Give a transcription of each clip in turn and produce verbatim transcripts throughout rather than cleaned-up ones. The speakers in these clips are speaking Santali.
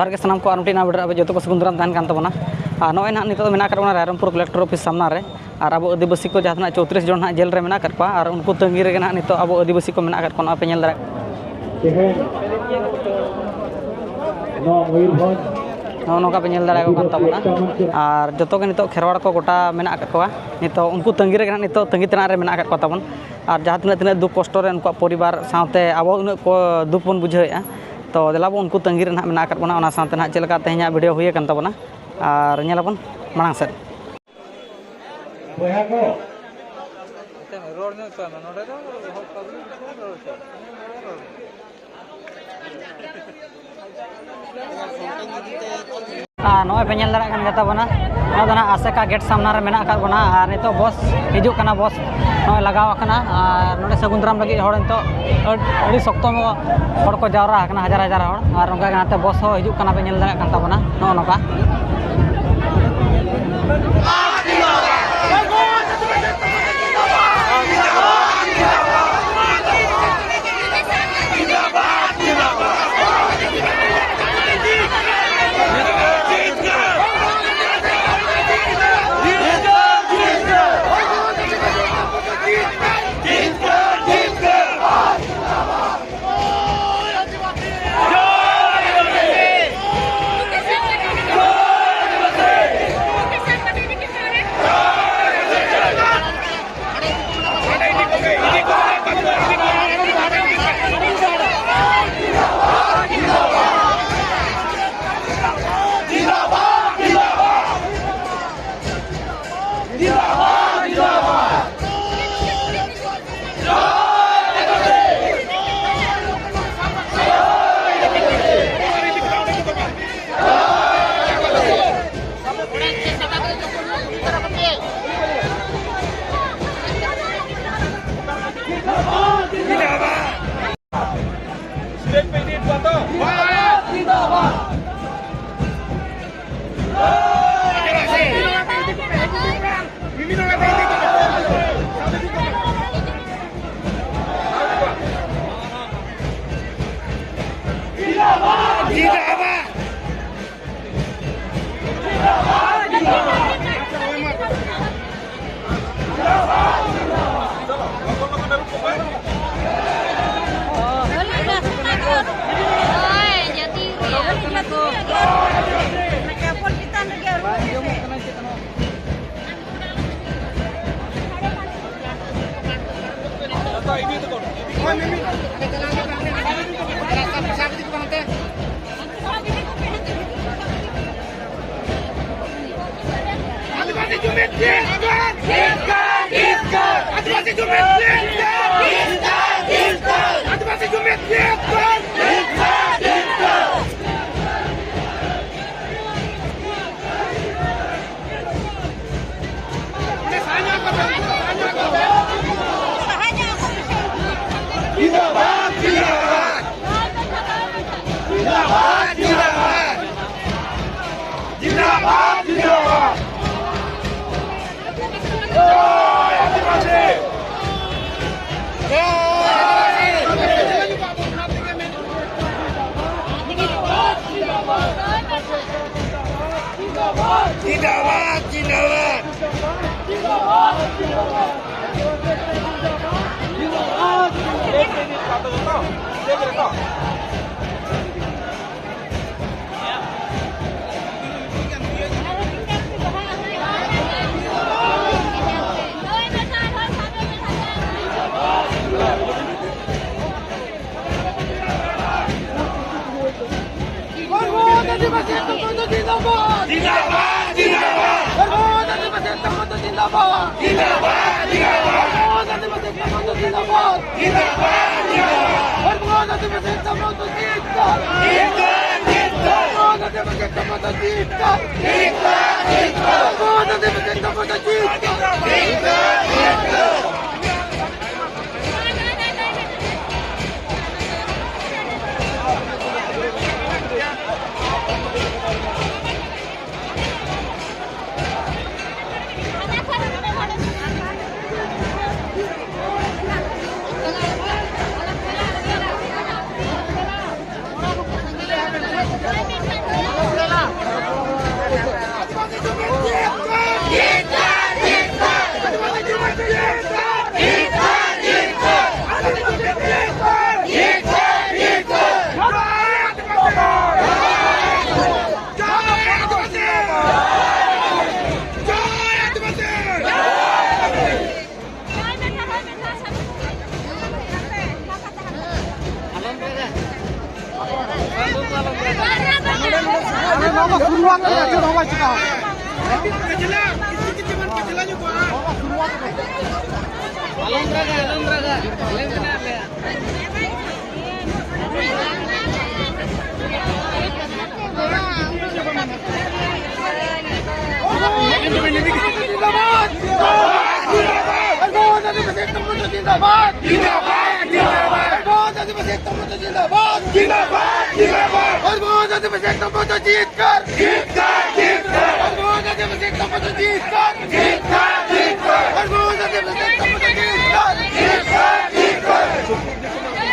ᱡᱚᱦᱟᱨ ᱜᱮ ᱥᱟᱱᱟᱢ ᱠᱚ, ᱟᱨ ᱢᱤᱫᱴᱤᱡ ᱱᱟᱣᱟ video ᱨᱮ ᱟᱯᱮ ᱡᱚᱛᱚ ᱠᱚ ᱥᱟᱹᱜᱩᱱ ᱫᱟᱨᱟᱢ ᱛᱟᱦᱮᱱ ᱠᱟᱱ ᱛᱟᱵᱚᱱᱟ᱾ ᱟᱨ ᱱᱚᱜᱼᱚᱭ ᱱᱟᱦᱟᱜ ᱱᱤᱛᱚᱜ ᱫᱚ ᱢᱮᱱᱟᱜ ᱟᱠᱟᱫ ᱵᱚᱱᱟ ᱨᱟᱭᱨᱚᱝᱯᱩᱨ ᱠᱚᱞᱮᱠᱴᱚᱨ ᱚᱯᱷᱤᱥ ᱥᱟᱢᱱᱟ ᱨᱮ᱾ ᱟᱨ ᱟᱵᱚ ᱟᱹᱫᱤᱵᱟᱹᱥᱤ ᱠᱚ ᱡᱟᱦᱟᱸ ᱛᱤᱱᱟᱹᱜ ᱪᱳᱛᱨᱤᱥ ᱡᱚᱱ ᱱᱟᱦᱟᱜ ᱡᱮᱞ ᱨᱮ ᱢᱮᱱᱟᱜ ᱟᱠᱟᱫ ᱠᱚᱣᱟ, ᱟᱨ ᱩᱱᱠᱩ ᱛᱟᱺᱜᱤ ᱨᱮᱜᱮ ᱱᱟᱦᱟᱜ ᱱᱤᱛᱚᱜ ᱟᱵᱚ ᱟᱹᱫᱤᱵᱟᱹᱥᱤ ᱠᱚ ᱢᱮᱱᱟᱜ ᱟᱠᱟᱫ ᱠᱚᱣᱟ᱾ ᱱᱚᱜᱼᱚᱭ ᱯᱮ ᱧᱮᱞ ᱫᱟᱲᱮᱭᱟᱜ ᱠᱟᱱ ᱛᱟᱵᱚᱱᱟ᱾ ᱟᱨ ᱡᱚᱛᱚ ᱜᱮ ᱱᱤᱛᱚᱜ ᱠᱷᱮᱨᱣᱟᱲ ᱠᱚ ᱜᱚᱴᱟ ᱢᱮᱱᱟᱜ ᱟᱠᱟᱫ ᱠᱚᱣᱟ᱾ ᱱᱤᱛᱚᱜ ᱩᱱᱠᱩ ᱛᱟᱺᱜᱤ ᱨᱮᱜᱮ ᱱᱟᱦᱟᱜ ᱱᱤᱛᱚᱜ ᱛᱟᱺᱜᱤ ᱛᱟᱲᱟᱜ ᱨᱮ ᱢᱮᱱᱟᱜ ᱟᱠᱟᱫ ᱠᱚ ᱛᱟᱵᱚᱱ᱾ ᱟᱨ ᱡᱟᱦᱟᱸ ᱛᱤᱱᱟᱹᱜ, ᱛᱤᱱᱟᱹᱜ ᱫᱩᱠ ᱠᱚᱥᱴᱚ ᱨᱮ ᱩᱱᱠᱩᱣᱟᱜ ᱯᱚᱨᱤᱵᱟᱨ ᱥᱟᱶᱛᱮ ᱟᱵᱚ ᱩᱱᱟᱹᱜ ᱠᱚ ᱫᱩᱠ ᱵᱚᱱ ᱵᱩᱡᱷᱟᱹᱣᱮᱫᱼᱟ᱾ ᱛᱚ ᱫᱮᱞᱟ ᱵᱚᱱ ᱩᱱᱠᱩ ᱛᱟᱺᱜᱤ ᱨᱮ ᱱᱟᱦᱟᱜ ᱢᱮᱱᱟᱜ ᱟᱠᱟᱫ ᱵᱚᱱᱟ, ᱚᱱᱟ ᱥᱟᱶᱛᱮ ᱱᱟᱦᱟᱜ ᱪᱮᱫ ᱞᱮᱠᱟ ᱛᱮᱦᱮᱧᱟᱜ video ᱦᱩᱭ ᱟᱠᱟᱱ ᱛᱟᱵᱚᱱᱟ᱾ ᱟᱨ ᱧᱮᱞᱟᱵᱚᱱ ᱢᱟᱲᱟᱝ ᱥᱮᱫ᱾ ᱵᱚᱭᱦᱟ ᱠᱚ᱾ ᱨᱚᱲ ᱧᱚᱜ ᱦᱚᱪᱚᱭ ᱢᱮ, ᱱᱚᱰᱮ ᱫᱚ ᱦᱚᱲ public ᱫᱚ ᱵᱟᱠᱚ ᱨᱚᱲ ᱦᱚᱪᱚᱭᱟ᱾ ᱟᱨ ᱱᱚᱜᱼᱚᱭ ᱯᱮ ᱧᱮᱞ ᱫᱟᱲᱮᱭᱟᱜ ᱠᱟᱱ ᱜᱮᱭᱟ ᱛᱟᱵᱚᱱᱟ, ᱱᱚᱣᱟ ᱫᱚ ᱱᱟᱦᱟᱜ ᱟᱥᱮᱠᱟ gate ᱥᱟᱢᱱᱟ ᱨᱮ ᱢᱮᱱᱟᱜ ᱟᱠᱟᱫ ᱵᱚᱱᱟ᱾ ᱟᱨ ᱱᱤᱛᱚᱜ bus ᱦᱤᱡᱩᱜ ᱠᱟᱱᱟ, bus ᱱᱚᱜᱼᱚᱭ ᱞᱟᱜᱟᱣ ᱟᱠᱟᱱᱟ᱾ ᱟᱨ ᱱᱚᱰᱮ ᱥᱟᱹᱜᱩᱱ ᱫᱟᱨᱟᱢ ᱞᱟᱹᱜᱤᱫ ᱦᱚᱲ ᱱᱤᱛᱚᱜ ᱟᱹᱰ-, ᱟᱹᱰᱤ ᱥᱚᱠᱛᱚ ᱦᱚᱲ ᱠᱚ ᱡᱟᱣᱨᱟ ᱟᱠᱟᱱᱟ, ᱦᱟᱡᱟᱨ ᱦᱟᱡᱟᱨ ᱦᱚᱲ᱾ ᱟᱨ ᱚᱱᱠᱟ ᱜᱮ ᱱᱟᱛᱮ bus ᱦᱚᱸ ᱦᱤᱡᱩᱜ ᱠᱟᱱᱟ, ᱯᱮ ᱧᱮᱞ ᱫᱟᱲᱮᱭᱟᱜ ᱠᱟᱱ ᱛᱟᱵᱚᱱᱟ ᱱᱚᱜᱼᱚ ᱱᱚᱝᱠᱟ᱾ ᱪᱟᱯᱚᱞ ᱪᱮᱛᱟᱱ ᱨᱮᱜᱮ ᱟᱬᱜᱚ ᱠᱟᱛᱮ᱾ ᱟᱹᱫᱤᱵᱟᱹᱥᱤ ᱡᱩᱢᱤᱫ ᱡᱤᱛᱠᱟᱹᱨ! ᱟᱹᱫᱤᱵᱟᱹᱥᱤ ᱡᱩᱢᱤᱫ ᱡᱤᱛᱠᱟᱹᱨ! ᱟᱹᱫᱤᱵᱟᱹᱥᱤ ᱡᱩᱢᱤᱫ ᱡᱤᱛᱠᱟᱹᱨ! ᱡᱤᱱᱫᱟᱵᱟᱫ, ᱡᱤᱱᱫᱟᱵᱟᱫ᱾ ᱡᱤᱱᱫᱟᱵᱟᱫ, ᱡᱤᱱᱫᱟᱵᱟᱫ᱾ ᱡᱤᱱᱫᱟᱵᱟᱫ, ᱡᱤᱱᱫᱟᱵᱟᱫ᱾ ᱡᱚᱭ ᱟᱹᱫᱤᱵᱟᱹᱥᱤ᱾ ᱡᱚᱭ ᱟᱹᱫᱤᱵᱟᱹᱥᱤ᱾ ᱡᱤᱱᱫᱟᱵᱟᱫ, ᱡᱤᱱᱫᱟᱵᱟᱫ᱾ ᱦᱚᱲ ᱢᱚᱦᱚᱛ ᱟᱹᱫᱤᱵᱟᱹᱥᱤ ᱮᱠᱛᱟ ᱢᱚᱧᱪ ᱡᱤᱱᱫᱟᱵᱟᱫ᱾ ᱡᱤᱱᱫᱟᱵᱟᱫ, ᱡᱤᱱᱫᱟᱵᱟᱫ᱾ ᱦᱚᱲ ᱢᱚᱦᱚᱛ ᱟᱹᱫᱤᱵᱟᱹᱥᱤ ᱮᱠᱛᱟ ᱢᱚᱧᱪ ᱡᱤᱱᱫᱟᱵᱟᱫ᱾ ᱡᱤᱱᱫᱟᱵᱟᱫ, ᱡᱤᱱᱫᱟᱵᱟᱫ᱾ ᱦᱚᱲ ᱢᱚᱦᱚᱛ ᱟᱹᱫᱤᱵᱟᱹᱥᱤ ᱮᱠᱛᱟ ᱢᱚᱧᱪ ᱡᱤᱱᱫᱟᱵᱟᱫ᱾ ᱡᱤᱱᱫᱟᱵᱟᱫ, ᱡᱤᱱᱫᱟᱵᱟᱫ᱾ ᱦᱚᱲ ᱢᱚᱦᱚᱛ ᱟᱹᱫᱤᱵᱟᱹᱥᱤ ᱮᱠᱛᱟ ᱢᱚᱧᱪ ᱡᱤᱱᱫᱟᱵᱟᱫ᱾ ᱡᱤᱱᱫᱟᱵᱟᱫ, ᱡᱤᱱᱫᱟᱵᱟᱫ᱾ ᱦᱚᱲ ᱢᱚᱦᱚᱛ ᱟᱹᱫᱤᱵᱟᱹᱥᱤ ᱮᱠᱛᱟ ᱢᱚᱧᱪ ᱡᱤᱱᱫᱟᱵᱟᱫ᱾ ᱡᱤᱱᱫᱟᱵᱟᱫ, ᱡᱤᱱᱫᱟᱵᱟᱫ᱾ ᱦᱚᱲ ᱢᱚᱦᱚᱛ ᱟᱹᱫᱤᱵᱟᱹᱥᱤ ᱮᱠᱛᱟ ᱢᱚᱧᱪ ᱡᱤᱱᱫᱟᱵᱟᱫ᱾ ᱡᱤᱱᱫᱟᱵᱟᱫ, ᱡᱤᱱᱫᱟᱵᱟᱫ᱾ ᱟᱫᱚ ᱥᱩᱨᱩᱣᱟᱜ ᱠᱟᱱᱟ, ᱪᱮᱫ ᱦᱚᱸ ᱵᱟᱭ ᱪᱤᱠᱟ ᱦᱚᱸ᱾ ᱟᱞᱚᱢ ᱨᱟᱜᱟ, ᱟᱞᱚᱢ ᱨᱟᱜᱟ, ᱟᱞᱮ ᱢᱮᱱᱟᱜ ᱞᱮᱭᱟ᱾ जिंदाबाद, जिंदाबाद। जिंदाबाद, जिंदाबाद। हर मोहन आदिवासी एकता मोर्चा जीत कर। जीत कर, जीत कर। हर मोहन आदिवासी एकता मोर्चा जीत कर। जीत कर, जीत कर। हर मोहन आदिवासी एकता मोर्चा जीत कर। जीत कर, जीत कर।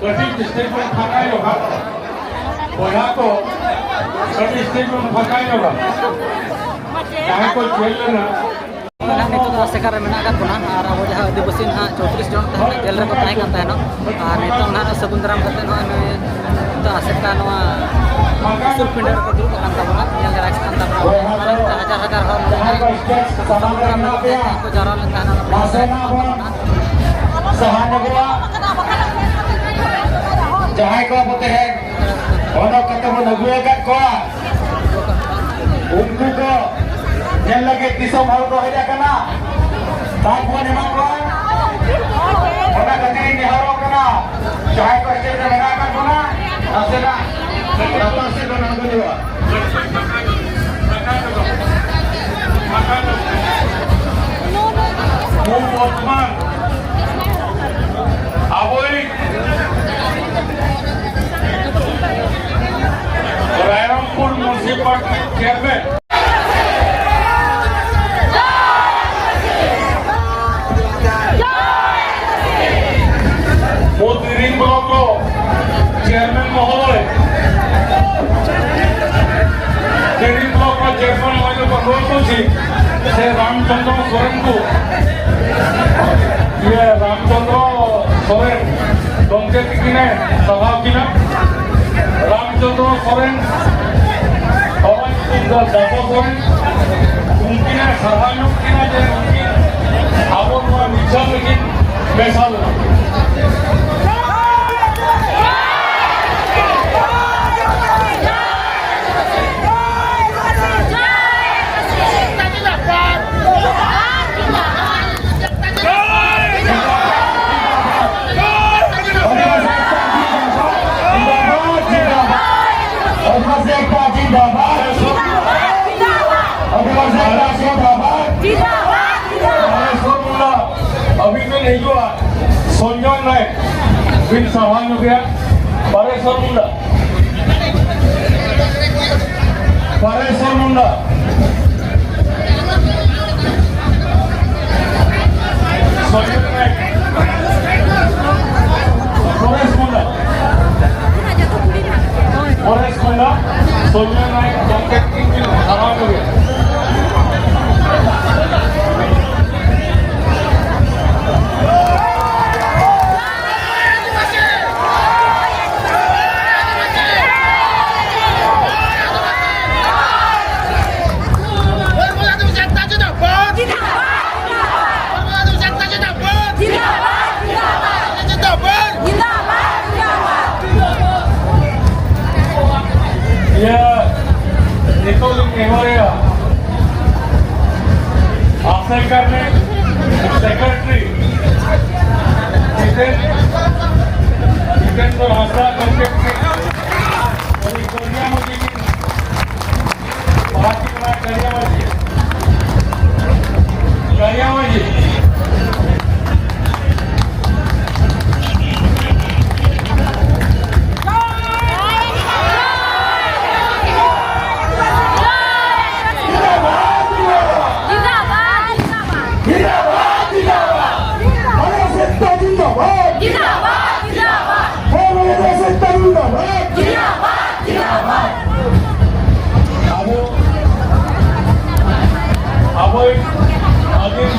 ᱠᱟᱹᱴᱤᱡ ᱥᱴᱮᱡ ᱵᱚᱱ ᱯᱷᱟᱸᱠᱟ ᱧᱚᱜᱟ᱾ ᱵᱚᱭᱦᱟ ᱠᱚ, ᱠᱟᱹᱴᱤᱡ ᱥᱴᱮᱡ ᱵᱚᱱ ᱯᱷᱟᱸᱠᱟ ᱧᱚᱜᱟ᱾ ᱡᱟᱦᱟᱸᱭ ᱠᱚ ᱡᱮᱞ ᱞᱮᱱᱟ, ᱱᱟᱦᱟᱜ ᱱᱤᱛᱚᱜ ᱫᱚ ᱟᱥᱮᱠᱟ ᱨᱮ ᱢᱮᱱᱟᱜ ᱟᱠᱟᱫ ᱵᱚᱱᱟ ᱟᱨ ᱟᱵᱚ ᱡᱟᱦᱟᱸ ᱟᱹᱫᱤᱵᱟᱹᱥᱤ ᱱᱟᱦᱟᱜ ᱪᱳᱭᱛᱨᱤᱥ ᱡᱚᱱ ᱛᱟᱦᱮᱸ, ᱡᱮᱞ ᱨᱮᱠᱚ ᱛᱟᱦᱮᱸ ᱠᱟᱱ ᱛᱟᱦᱮᱱᱟ᱾ ᱟᱨ ᱱᱤᱛᱚᱜ ᱱᱟᱦᱟᱜ ᱥᱟᱹᱜᱩᱱ ᱫᱟᱨᱟᱢ ᱠᱟᱛᱮ ᱱᱚᱜᱼᱚᱭ ᱱᱩᱭ ᱱᱤᱛᱚᱜ ᱟᱥᱮᱠᱟ ᱱᱚᱣᱟ ᱩᱥᱩᱞ ᱯᱤᱸᱰᱟᱹ ᱨᱮᱠᱚ ᱫᱩᱲᱩᱵ ᱟᱠᱟᱱ ᱛᱟᱵᱚᱱᱟ, ᱧᱮᱞ ᱡᱟᱭᱜᱟ ᱠᱟᱱ ᱛᱟᱵᱚᱱᱟ᱾ ᱟᱨ ᱱᱤᱛᱚᱜ ᱦᱟᱡᱟᱨ ᱦᱟᱡᱟᱨ ᱦᱚᱲ ᱱᱚᱰᱮ ᱥᱟᱹᱜᱩᱱ ᱫᱟᱨᱟᱢ ᱞᱟᱹᱜᱤᱫ ᱛᱮ ᱠᱚ ᱡᱟᱣᱨᱟ ᱞᱮᱱ ᱛᱟᱦᱮᱱᱟ᱾ ᱱᱟᱥᱮᱱᱟᱜ ᱵᱚᱱ ᱥᱟᱦᱟ ᱧᱚᱜᱚᱜᱼᱟ᱾ ᱡᱟᱦᱟᱸᱭ ᱠᱚ ᱟᱵᱚ ᱛᱮᱦᱮᱧ ᱚᱰᱚᱠ ᱠᱟᱛᱮ ᱵᱚᱱ ᱟᱹᱜᱩ ᱟᱠᱟᱫ ᱠᱚᱣᱟ, ᱩᱱᱠᱩ ᱠᱚ ᱧᱮᱞ ᱞᱟᱹᱜᱤᱫ ᱫᱤᱥᱚᱢ ᱦᱚᱲ ᱠᱚ ᱦᱮᱡ ᱟᱠᱟᱱᱟ᱾ ᱫᱟᱜ ᱵᱚᱱ ᱮᱢᱟ ᱠᱚᱣᱟ᱾ ᱚᱱᱟ ᱠᱷᱟᱹᱛᱤᱨ ᱤᱧ ᱱᱮᱦᱚᱨᱚᱜ ᱠᱟᱱᱟ, ᱡᱟᱦᱟᱸᱭ ᱠᱚ ᱥᱴᱮᱡ ᱨᱮ ᱢᱮᱱᱟᱜ ᱟᱠᱟᱫ ᱵᱚᱱᱟ, ᱱᱟᱥᱮᱱᱟᱜ ᱞᱟᱛᱟᱨ ᱥᱮᱫ ᱵᱚᱱ ᱟᱬᱜᱚ ᱧᱚᱜᱚᱜᱼᱟ᱾ ᱪᱚᱱᱫᱨᱚ ᱥᱚᱨᱮᱱ ᱠᱚ, ᱤᱭᱟᱹ, ᱨᱟᱢᱪᱚᱱᱫᱨᱚ ᱥᱚᱨᱮᱱ ᱜᱚᱢᱠᱮ ᱛᱤᱠᱤᱱᱮ ᱥᱟᱨᱦᱟᱣ ᱠᱤᱱᱟ᱾ ᱨᱟᱢᱪᱚᱱᱫᱨᱚ ᱥᱚᱨᱮᱱ, ᱵᱟᱵᱟ ᱧᱩᱛᱩᱢ ᱫᱚ ᱫᱟᱥᱚ ᱥᱚᱨᱮᱱ, ᱩᱱᱠᱤᱱᱮ ᱥᱟᱨᱦᱟᱣ ᱧᱚᱜ ᱠᱤᱱᱟ ᱡᱮ ᱩᱱᱠᱤᱱ ᱟᱵᱚ ᱱᱚᱣᱟ ᱢᱤᱪᱷᱟᱞ ᱨᱮᱠᱤᱱ ᱢᱮᱥᱟ ᱞᱮᱱᱟ᱾ ᱟᱹᱵᱤᱱ ᱵᱤᱱ ᱦᱤᱡᱩᱜᱼᱟ, ᱥᱚᱧᱡᱚᱭ ᱱᱟᱭᱮᱠ ᱵᱤᱱ ᱥᱟᱨᱦᱟᱣ ᱧᱚᱜᱮᱭᱟ᱾ ᱯᱟᱨᱮᱥᱚᱨ ᱢᱩᱱᱰᱟ, ᱯᱟᱨᱮᱥᱚᱨ ᱢᱩᱱᱰᱟ᱾ ᱥᱚᱧᱡᱚᱭ ᱱᱟᱭᱮᱠ, ᱯᱟᱨᱮᱥ ᱢᱩᱱᱰᱟ᱾ ᱯᱚᱨᱮᱥ ᱠᱷᱚᱱᱟᱜ ᱥᱚᱧᱡᱚᱭ ᱱᱟᱭᱮᱠ ᱜᱚᱢᱠᱮ ᱛᱤᱠᱤᱱ ᱠᱤᱱ ᱫᱟᱨᱟᱢ ᱠᱚᱜᱮ᱾ ᱤᱭᱟᱹ, ᱱᱤᱛᱚᱜ ᱞᱤᱧ ᱱᱮᱦᱚᱨᱮᱭᱟ, ᱟᱥᱮᱠᱟ ᱨᱮᱱ ᱥᱮᱠᱨᱮᱴᱟᱨᱤ ᱡᱤᱛᱮᱱ, ᱡᱤᱛᱮᱱᱫᱨᱚ ᱦᱟᱸᱥᱫᱟ ᱜᱚᱢᱠᱮ ᱛᱤᱠᱤᱱ, ᱩᱱᱤ ᱠᱚᱞᱭᱟ ᱢᱟᱹᱡᱷᱤ ᱠᱤᱱ ᱵᱟᱦᱟ ᱠᱤᱱ ᱮᱢᱟ ᱠᱟᱞᱤᱭᱟ ᱢᱟᱹᱡᱷᱤ᱾ ᱠᱟᱞᱤᱭᱟ ᱢᱟᱹᱡᱷᱤ᱾ ᱡᱤᱱᱫᱟᱵᱟᱫ, ᱡᱤᱱᱫᱟᱵᱟᱫ᱾ ᱡᱤᱱᱫᱟᱵᱟᱫ, ᱡᱤᱱᱫᱟᱵᱟᱫ᱾ ᱵᱟᱨᱭᱟ ᱥᱮᱛᱟ ᱡᱤᱱᱫᱟᱵᱟᱫ᱾ ᱡᱤᱱᱫᱟᱵᱟᱫ, ᱡᱤᱱᱫᱟᱵᱟᱫ᱾ ᱦᱮᱸ, ᱵᱟᱨᱭᱟ ᱥᱮᱛᱟ ᱡᱤᱱᱫᱟᱵᱟᱫ᱾ ᱡᱤᱱᱫᱟᱵᱟᱫ, ᱡᱤᱱᱫᱟᱵᱟᱫ᱾ ᱟᱵᱚ, ᱟᱵᱚᱭᱤᱡ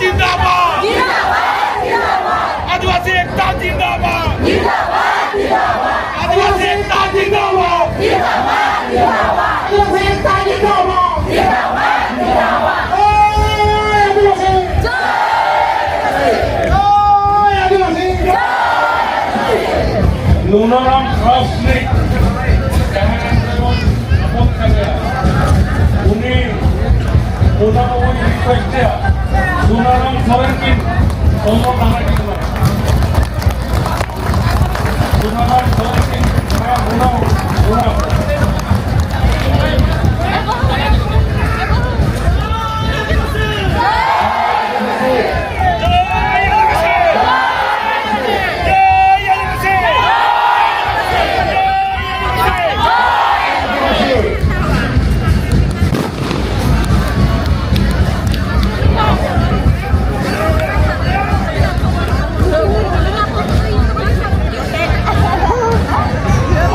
जिंदाबाद। आदिवासी एकता जिंदाबाद। आदिवासी एकता जिंदाबाद। आदिवासी एकता जिंदाबाद। जय आदिवासी। जय आदिवासी। ᱱᱩᱱᱟᱹᱜ ᱟᱢ ᱠᱷᱟᱥ ᱨᱤᱱᱤᱡ ᱡᱟᱦᱟᱸᱭ ᱮᱱᱛᱮ ᱵᱚᱱ ᱧᱟᱯᱟᱢ ᱠᱟᱱᱟ, ᱩᱱᱤ ᱚᱱᱟ ᱵᱚᱱ ᱨᱤᱠᱣᱮᱥᱴ ᱮᱫᱟ, ᱥᱩᱱᱟᱨᱟᱢ ᱥᱚᱨᱮᱱ ᱠᱤᱱ ᱦᱚᱲᱢᱚ ᱫᱟᱱᱟ ᱠᱤᱱ ᱢᱟ᱾ ᱥᱩᱱᱟᱨᱟᱢ ᱥᱚᱨᱮᱱ ᱠᱤᱱ ᱢᱟ ᱦᱩᱱᱟᱹᱝ, ᱦᱩᱱᱟᱹᱝ᱾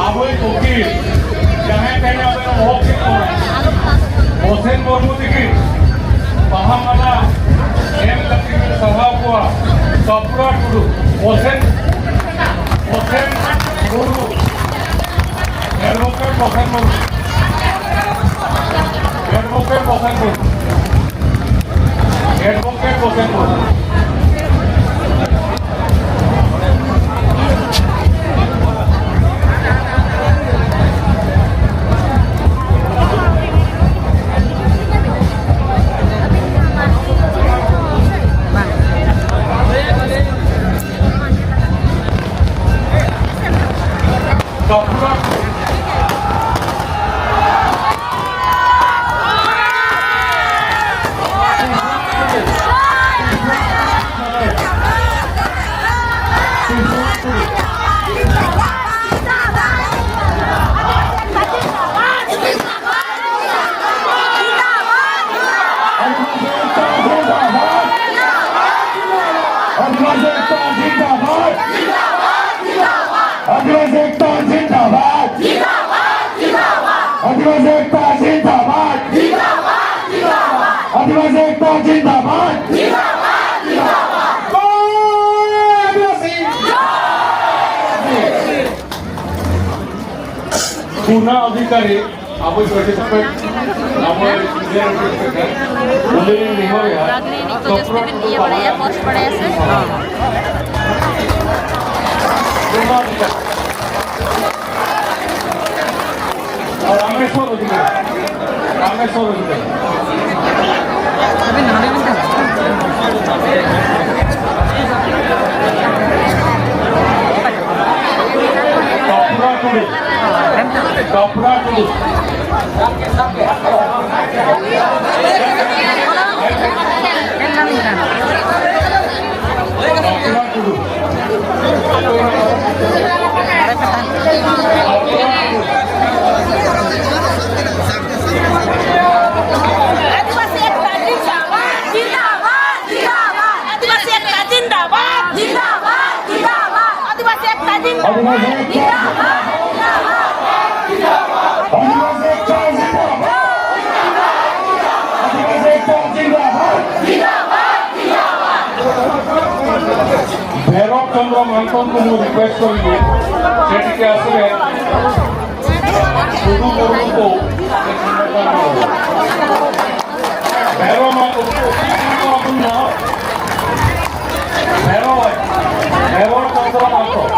ᱟᱵᱚᱭᱤᱡ ᱩᱠᱤᱞ ᱡᱟᱦᱟᱸᱭ ᱛᱮᱦᱮᱧ ᱟᱵᱚᱭ ᱦᱚᱦᱚ ᱠᱮᱫ ᱵᱚᱱᱟ, ᱵᱚᱥᱮᱱ ᱢᱩᱨᱢᱩ ᱛᱤᱠᱤᱱ ᱵᱟᱦᱟ ᱢᱟᱞᱟ ᱮᱢ ᱠᱟᱛᱮ ᱠᱤᱱ ᱥᱟᱨᱦᱟᱣ ᱠᱚᱣᱟ ᱥᱟᱯᱲᱟᱣ ᱴᱩᱰᱩ, ᱵᱚᱥᱮᱱ, ᱵᱚᱥᱮᱱ ᱢᱩᱨᱢᱩ, ᱮᱰᱵᱷᱚᱠᱮᱴ ᱵᱚᱥᱮᱱ ᱢᱩᱨᱢᱩ, ᱮᱰᱵᱷᱚᱠᱮᱴ ᱵᱚᱥᱮᱱ ᱢᱩᱨᱢᱩ, ᱮᱰᱵᱷᱚᱠᱮᱴ ᱵᱚᱥᱮᱱ ᱢᱩᱨᱢᱩ᱾ ᱯᱩᱱᱟ ᱚᱫᱷᱤᱠᱟᱨᱤ ᱟᱵᱚᱭ ᱯᱟᱨᱴᱤᱥᱤᱯᱮᱴ, ᱟᱵᱚᱭ ᱞᱤᱰᱟᱨ ᱯᱟᱨᱴᱤᱥᱤᱯᱮᱴ, ᱩᱱᱤ ᱨᱤᱱ ᱱᱮᱦᱚᱨ ᱭᱟ, ᱨᱟᱜᱽᱱᱤ ᱱᱤᱛᱚᱜ ᱡᱟᱹᱥᱛᱤ ᱵᱤᱱ ᱤᱭᱟᱹ ᱵᱟᱲᱟᱭᱟ, ᱯᱳᱥᱴ ᱵᱟᱲᱟᱭᱟ ᱥᱮ? ᱯᱩᱱᱟ ᱚᱫᱷᱤᱠᱟᱨᱤ᱾ ᱨᱟᱢᱮᱥᱣᱚᱨ ᱚᱫᱷᱤᱠᱟᱨᱤ, ᱨᱟᱢᱮᱥᱣᱚᱨ ᱚᱫᱷᱤᱠᱟᱨᱤ᱾ ᱛᱟᱯᱩᱨᱟ ᱴᱩᱰᱩ, ᱛᱟᱯᱩᱨᱟ ᱴᱩᱰᱩ᱾ ᱛᱟᱯᱩᱨᱟ ᱴᱩᱰᱩ᱾ ᱟᱹᱫᱤᱵᱟᱹᱥᱤ ᱮᱠᱛᱟ ᱡᱤᱱᱫᱟᱵᱟᱫ, ᱡᱤᱱᱫᱟᱵᱟᱫ, ᱡᱤᱱᱫᱟᱵᱟᱫ᱾ ᱟᱹᱫᱤᱵᱟᱹᱥᱤ ᱮᱠᱛᱟ ᱡᱤᱱᱫᱟᱵᱟᱫ, ᱡᱤᱱᱫᱟᱵᱟᱫ, ᱡᱤᱱᱫᱟᱵᱟᱫ᱾ ᱟᱹᱫᱤᱵᱟᱹᱥᱤ ᱮᱠᱛᱟ ᱡᱤᱱᱫᱟᱵᱟᱫ, ᱡᱤᱱᱫᱟᱵᱟᱫ, ᱡᱤᱱᱫᱟᱵᱟᱫ᱾ ᱵᱷᱮᱨᱚᱵ ᱪᱚᱱᱫᱨᱚ ᱢᱟᱱᱛᱚᱱ ᱠᱚ ᱢᱩ ᱨᱤᱠᱣᱮᱥᱴ ᱠᱚᱨᱤᱧ ᱡᱮ ᱴᱤᱠᱤᱴ ᱟᱥᱨᱮ ᱥᱩᱫᱷᱩ ᱢᱩᱨᱢᱩ ᱠᱚ ᱵᱷᱮᱨᱚᱵ ᱢᱟᱱᱛᱚᱱ ᱠᱚ ᱵᱷᱮᱨᱚᱵ ᱵᱷᱮᱨᱚᱵ ᱪᱚᱱᱫᱨᱚ ᱢᱟᱱᱛᱚᱱ᱾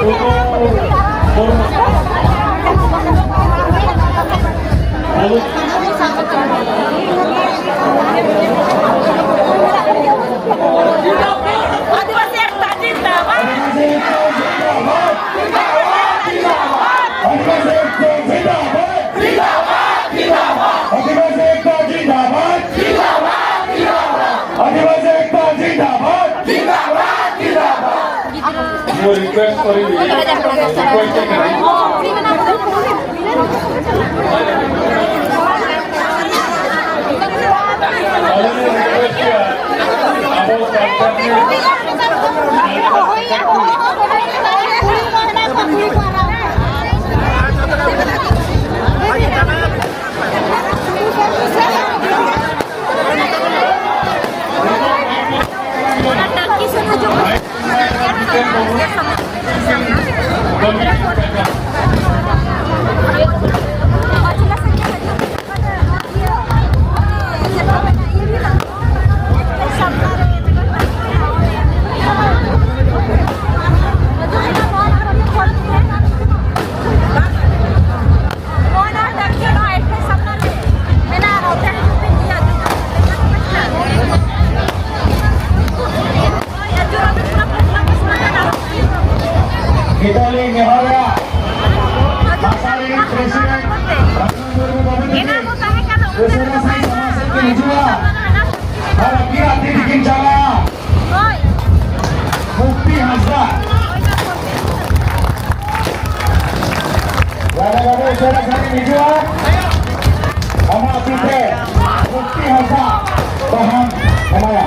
ᱥᱩᱫᱷᱩ ᱢᱩᱨᱢᱩ᱾ ᱟᱹᱫᱤᱵᱟᱹᱥᱤ ᱮᱠᱛᱟ ᱡᱤᱱᱫᱟᱵᱟᱫ᱾ ᱟᱹᱫᱤᱵᱟᱹᱥᱤ ᱮᱠᱛᱟ ᱡᱤᱱᱫᱟᱵᱟᱫ᱾ ᱟᱹᱫᱤᱵᱟᱹᱥᱤ ᱮᱠᱛᱟ ᱡᱤᱱᱫᱟᱵᱟᱫ᱾ ᱱᱚᱣᱟ ᱨᱤᱠᱣᱮᱥᱴ ᱠᱚᱨᱮ ᱨᱤᱠᱣᱮᱥᱴ ᱠᱟᱱᱟ᱾ ᱟᱞᱮ ᱞᱮ ᱨᱤᱠᱣᱮᱥᱴ ᱠᱮᱭᱟ, ᱟᱵᱚ ᱥᱟᱱᱛᱟᱲ ᱠᱚ ᱱᱤᱛᱚᱜ ᱞᱤᱧ ᱱᱮᱦᱚᱨᱚᱜᱼᱟ, ᱦᱟᱥᱟ ᱨᱤᱱᱤᱡ president ᱨᱟᱡᱮᱱᱫᱨᱚ ᱢᱩᱨᱢᱩ ᱵᱟᱹᱵᱩ ᱛᱟᱹᱠᱤᱱ ᱩᱥᱟᱹᱨᱟ ᱥᱟᱺᱦᱤᱡ ᱥᱟᱢᱟᱝ ᱥᱮᱫ ᱠᱤᱱ ᱦᱤᱡᱩᱜᱼᱟ᱾ ᱟᱨ ᱟᱹᱠᱤᱱᱟᱜ ᱛᱤ ᱛᱮᱠᱤᱱ ᱪᱟᱞᱟᱜᱼᱟ᱾ ᱢᱩᱠᱛᱤ ᱦᱟᱸᱥᱫᱟ᱾ ᱨᱟᱡᱟ ᱵᱟᱹᱵᱩ ᱩᱥᱟᱹᱨᱟ ᱥᱟᱺᱦᱤᱡ ᱦᱤᱡᱩᱜᱼᱟ᱾ ᱟᱢᱟᱜ ᱛᱤ ᱛᱮ ᱢᱩᱠᱛᱤ ᱦᱟᱸᱥᱫᱟ ᱵᱟᱦᱟᱢ ᱮᱢᱟᱭᱟ᱾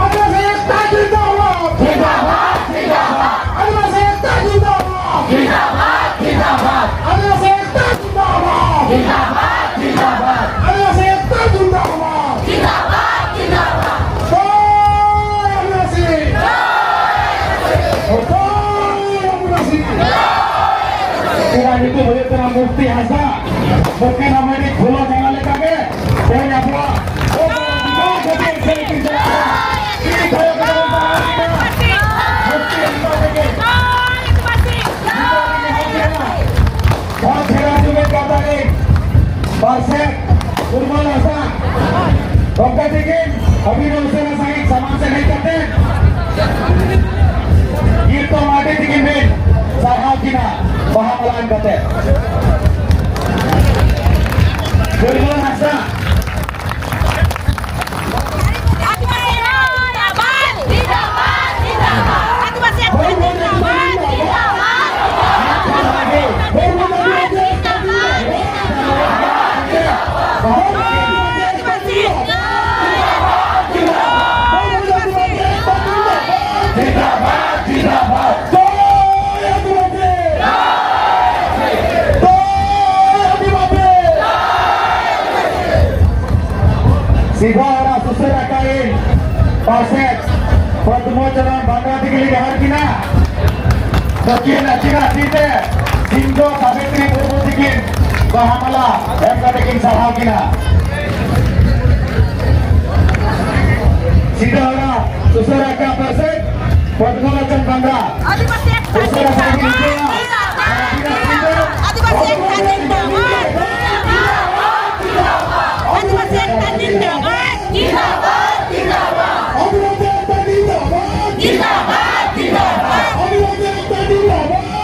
ᱟᱹᱫᱤᱵᱟᱹᱥᱤ ᱮᱠᱛᱟ ᱡᱤᱱᱫᱟᱵᱟᱫ᱾ ᱡᱤᱱᱫᱟᱵᱟᱫ, ᱡᱤᱱᱫᱟᱵᱟᱫ᱾ ᱟᱹᱫᱤᱵᱟᱹᱥᱤ ᱮᱠᱛᱟ ᱡᱤᱱᱫᱟᱵᱟᱫ᱾ ᱡᱤᱱᱫᱟᱵᱟᱫ, ᱡᱤᱱᱫᱟᱵᱟᱫ᱾ ᱟᱹᱫᱤᱵᱟᱹᱥᱤ ᱮᱠᱛᱟ ᱡᱤᱱᱫᱟᱵᱟᱫ᱾ ᱡᱤᱱᱫᱟᱵᱟᱫ, ᱡᱤᱱᱫᱟᱵᱟᱫ᱾ ᱟᱹᱫᱤᱵᱟᱹᱥᱤ ᱮᱠᱛᱟ ᱡᱤᱱᱫᱟᱵᱟᱫ᱾ ᱡᱤᱱᱫᱟᱵᱟᱫ, ᱡᱤᱱᱫᱟᱵᱟᱫ᱾ ᱡᱚᱭ ᱟᱹᱫᱤᱵᱟᱹᱥᱤ᱾ ᱡᱚᱭ ᱟᱹᱫᱤᱵᱟᱹᱥᱤ᱾ ᱩᱱᱠᱤᱱᱟᱜ ᱧᱩᱛᱩᱢ ᱦᱩᱭᱩᱜ ᱠᱟᱱᱟ ᱢᱩᱠᱛᱤ ᱦᱟᱸᱥᱫᱟ᱾ ᱱᱩᱠᱤᱱ ᱟᱵᱚ ᱨᱤᱱ ᱯᱷᱩᱞᱳ ᱡᱷᱟᱱᱚ ᱞᱮᱠᱟᱜᱮ ᱛᱮᱦᱮᱧ ᱟᱵᱚᱣᱟᱜ ᱚᱫᱷᱤᱠᱟᱨ ᱠᱷᱟᱹᱛᱤᱨ ᱛᱮ ᱠᱤᱱ ᱪᱟᱞᱟᱜ ᱠᱟᱱᱟ᱾ ᱢᱩᱠᱛᱤ ᱦᱟᱸᱥᱫᱟ ᱛᱮᱜᱮ᱾ ᱱᱤᱛᱚᱜ ᱤᱧ ᱮᱦᱚᱵ ᱮᱫᱟ᱾ ᱦᱚᱲ ᱪᱷᱮᱲᱟ ᱡᱩᱢᱤᱫ ᱜᱟᱶᱛᱟ ᱨᱤᱱ ᱯᱟᱨᱥᱮᱛ ᱩᱨᱢᱟᱞ ᱦᱟᱸᱥᱫᱟ ᱜᱚᱢᱠᱮ ᱛᱤᱠᱤᱱ ᱟᱹᱵᱤᱱ ᱩᱥᱟᱹᱨᱟ ᱥᱟᱺᱦᱤᱡ ᱥᱟᱢᱟᱝ ᱥᱮᱫ ᱦᱮᱡ ᱠᱟᱛᱮ ᱠᱤᱨᱛᱚ ᱢᱟᱨᱰᱤ ᱛᱤᱠᱤᱱ ᱵᱤᱱ ᱥᱟᱨᱦᱟᱣ ᱠᱤᱱᱟ ᱵᱟᱦᱟ ᱢᱟᱞᱟ ᱮᱢ ᱠᱟᱛᱮ᱾ ᱩᱨᱢᱟᱞ ᱦᱟᱸᱥᱫᱟ᱾ ᱥᱤᱫᱷᱟ ᱚᱲᱟᱜ ᱥᱩᱥᱟᱹᱨ ᱟᱠᱟᱫ ᱯᱟᱨᱥᱮᱛ ᱯᱚᱫᱢᱚ ᱪᱚᱨᱚᱬ ᱵᱟᱝᱜᱽᱲᱟ ᱛᱤᱠᱤᱱ ᱞᱮ ᱡᱚᱦᱟᱨ ᱠᱤᱱᱟ᱾ ᱱᱩᱠᱤᱱ ᱟᱹᱠᱤᱱᱟᱜ ᱛᱤ ᱛᱮ ᱥᱤᱧᱡᱚ ᱥᱟᱵᱤᱛᱨᱤ ᱢᱩᱨᱢᱩ ᱛᱤᱠᱤᱱ ᱵᱟᱦᱟ ᱢᱟᱞᱟ ᱮᱢ ᱠᱟᱛᱮ ᱠᱤᱱ ᱥᱟᱨᱦᱟᱣ ᱠᱤᱱᱟ᱾ ᱥᱤᱫᱷᱟ ᱚᱲᱟᱜ ᱥᱩᱥᱟᱹᱨ ᱟᱠᱟᱫ ᱯᱟᱨᱥᱮᱛ ᱯᱚᱫᱢᱚ ᱞᱳᱪᱚᱱ ᱵᱟᱝᱜᱽᱲᱟ᱾ ᱟᱹᱫᱤᱵᱟᱹᱥᱤ ᱮᱠᱛᱟ ᱡᱤᱱᱫᱟᱵᱟᱫ᱾ ᱟᱹᱫᱤᱵᱟᱹᱥᱤ ᱮᱠᱛᱟ ᱡᱤᱱᱫᱟᱵᱟᱫ᱾ ᱟᱹᱫᱤᱵᱟᱹᱥᱤ ᱮᱠᱛᱟ ᱡᱤᱱᱫᱟᱵᱟᱫ᱾ ᱡᱤᱱᱫᱟᱵᱟᱫ, ᱡᱤᱱᱫᱟᱵᱟᱫ᱾ ᱟᱹᱫᱤᱵᱟᱹᱥᱤ ᱮᱠᱛᱟ ᱡᱤᱱᱫᱟᱵᱟᱫ᱾ ᱡᱤᱱᱫᱟᱵᱟᱫ, ᱡᱤᱱᱫᱟᱵᱟᱫ᱾ ᱟᱹᱫᱤᱵᱟᱹᱥᱤ ᱮᱠᱛᱟ ᱡᱤᱱᱫᱟᱵᱟᱫ᱾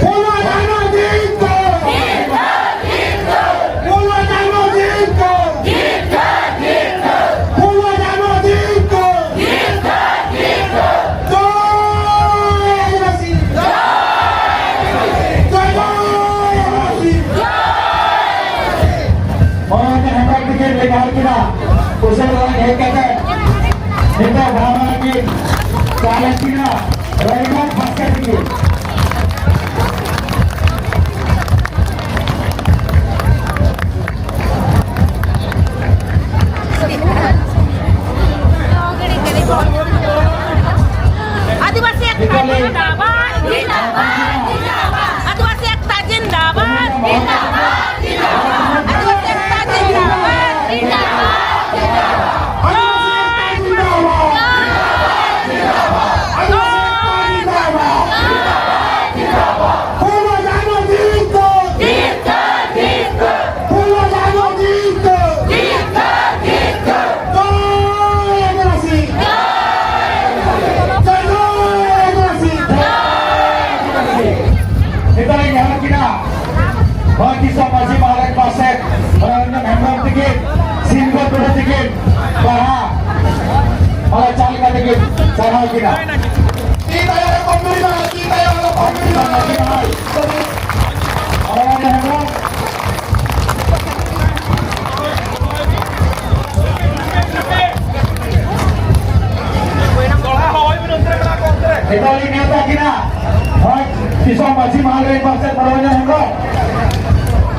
ᱯᱷᱩᱞᱳ ᱡᱷᱟᱱᱳ ᱡᱤᱱᱫᱟᱵᱟᱫ! ᱯᱷᱩᱞᱳ ᱡᱷᱟᱱᱳ ᱡᱤᱱᱫᱟᱵᱟᱫ! ᱯᱷᱩᱞᱳ ᱡᱷᱟᱱᱳ ᱱᱤᱛᱚᱜ ᱵᱷᱟᱣᱱᱟ ᱞᱟᱹᱜᱤᱫ ᱪᱟᱞ ᱟᱹᱠᱤᱱᱟ ᱨᱚᱵᱤᱱᱫᱨᱚᱱᱟᱛᱷ ᱵᱷᱟᱥᱠᱟᱨ ᱛᱟᱹᱠᱤᱱ᱾ ᱟᱹᱫᱤᱵᱟᱹᱥᱤ ᱮᱠᱛᱟ ᱡᱤᱱᱫᱟᱵᱟᱫ, ᱡᱤᱱᱫᱟᱵᱟᱫ, ᱡᱤᱱᱫᱟᱵᱟᱫ᱾ ᱟᱹᱫᱤᱵᱟᱹᱥᱤ ᱮᱠᱛᱟ ᱡᱤᱱᱫᱟᱵᱟᱫ, ᱡᱤᱱᱫᱟᱵᱟᱫ, ᱡᱤᱱᱫᱟᱵᱟᱫ᱾ ᱟᱹᱫᱤᱵᱟᱹᱥᱤ ᱮᱠᱛᱟ ᱡᱤᱱᱫᱟᱵᱟᱫ, ᱡᱤᱱᱫᱟᱵᱟᱫ, ᱡᱤᱱᱫᱟᱵᱟᱫ᱾ ᱯᱷᱩᱞᱳ ᱡᱷᱟᱱᱳ ᱡᱤᱱᱫᱟᱵᱟᱫ! ᱯᱷᱩᱞᱳ ᱡᱷᱟᱱᱳ ᱡᱤᱱᱫᱟᱵᱟᱫ! ᱡᱚᱭ ᱟᱹᱫᱤᱵᱟᱹᱥᱤ! ᱡᱚᱭ ᱡᱚᱭ ᱟᱹᱫᱤᱵᱟᱹᱥᱤ! ᱱᱤᱛᱚᱜ ᱞᱤᱧ ᱱᱮᱦᱚᱨ ᱠᱤᱱᱟ, ᱦᱚᱭ ᱫᱤᱥᱚᱢ ᱢᱟᱹᱡᱷᱤ ᱢᱟᱦᱟᱞ ᱨᱮᱱ ᱯᱟᱨᱥᱮᱛ ᱨᱚᱱᱡᱚᱱ ᱦᱮᱢᱵᱨᱚᱢ ᱛᱤᱠᱤᱱ, ᱥᱤᱱᱜᱚ ᱴᱩᱰᱩ ᱛᱤᱠᱤᱱ, ᱵᱟᱦᱟ ᱢᱟᱞᱟ ᱪᱟᱞ ᱠᱟᱛᱮ ᱠᱤᱱ ᱥᱟᱨᱦᱟᱣ ᱠᱤᱱᱟ᱾ ᱛᱤ ᱛᱟᱭᱚᱢ ᱨᱮ ᱠᱚᱢ ᱢᱮᱱᱟᱜᱼᱟ, ᱛᱤ ᱛᱟᱭᱚᱢ ᱨᱮ ᱠᱚᱢ ᱢᱮᱱᱟᱜᱼᱟ᱾ ᱨᱚᱱᱡᱚᱱ ᱦᱮᱢᱵᱨᱚᱢ᱾ ᱱᱤᱛᱚᱜ ᱞᱤᱧ ᱱᱮᱣᱛᱟ ᱠᱤᱱᱟ, ᱦᱚᱭ ᱫᱤᱥᱚᱢ ᱢᱟᱹᱡᱷᱤ ᱢᱟᱦᱟᱞ ᱨᱮᱱ ᱯᱟᱨᱥᱮᱛ ᱢᱟᱱᱚᱱᱤᱭᱚ ᱦᱮᱢᱵᱨᱚᱢ᱾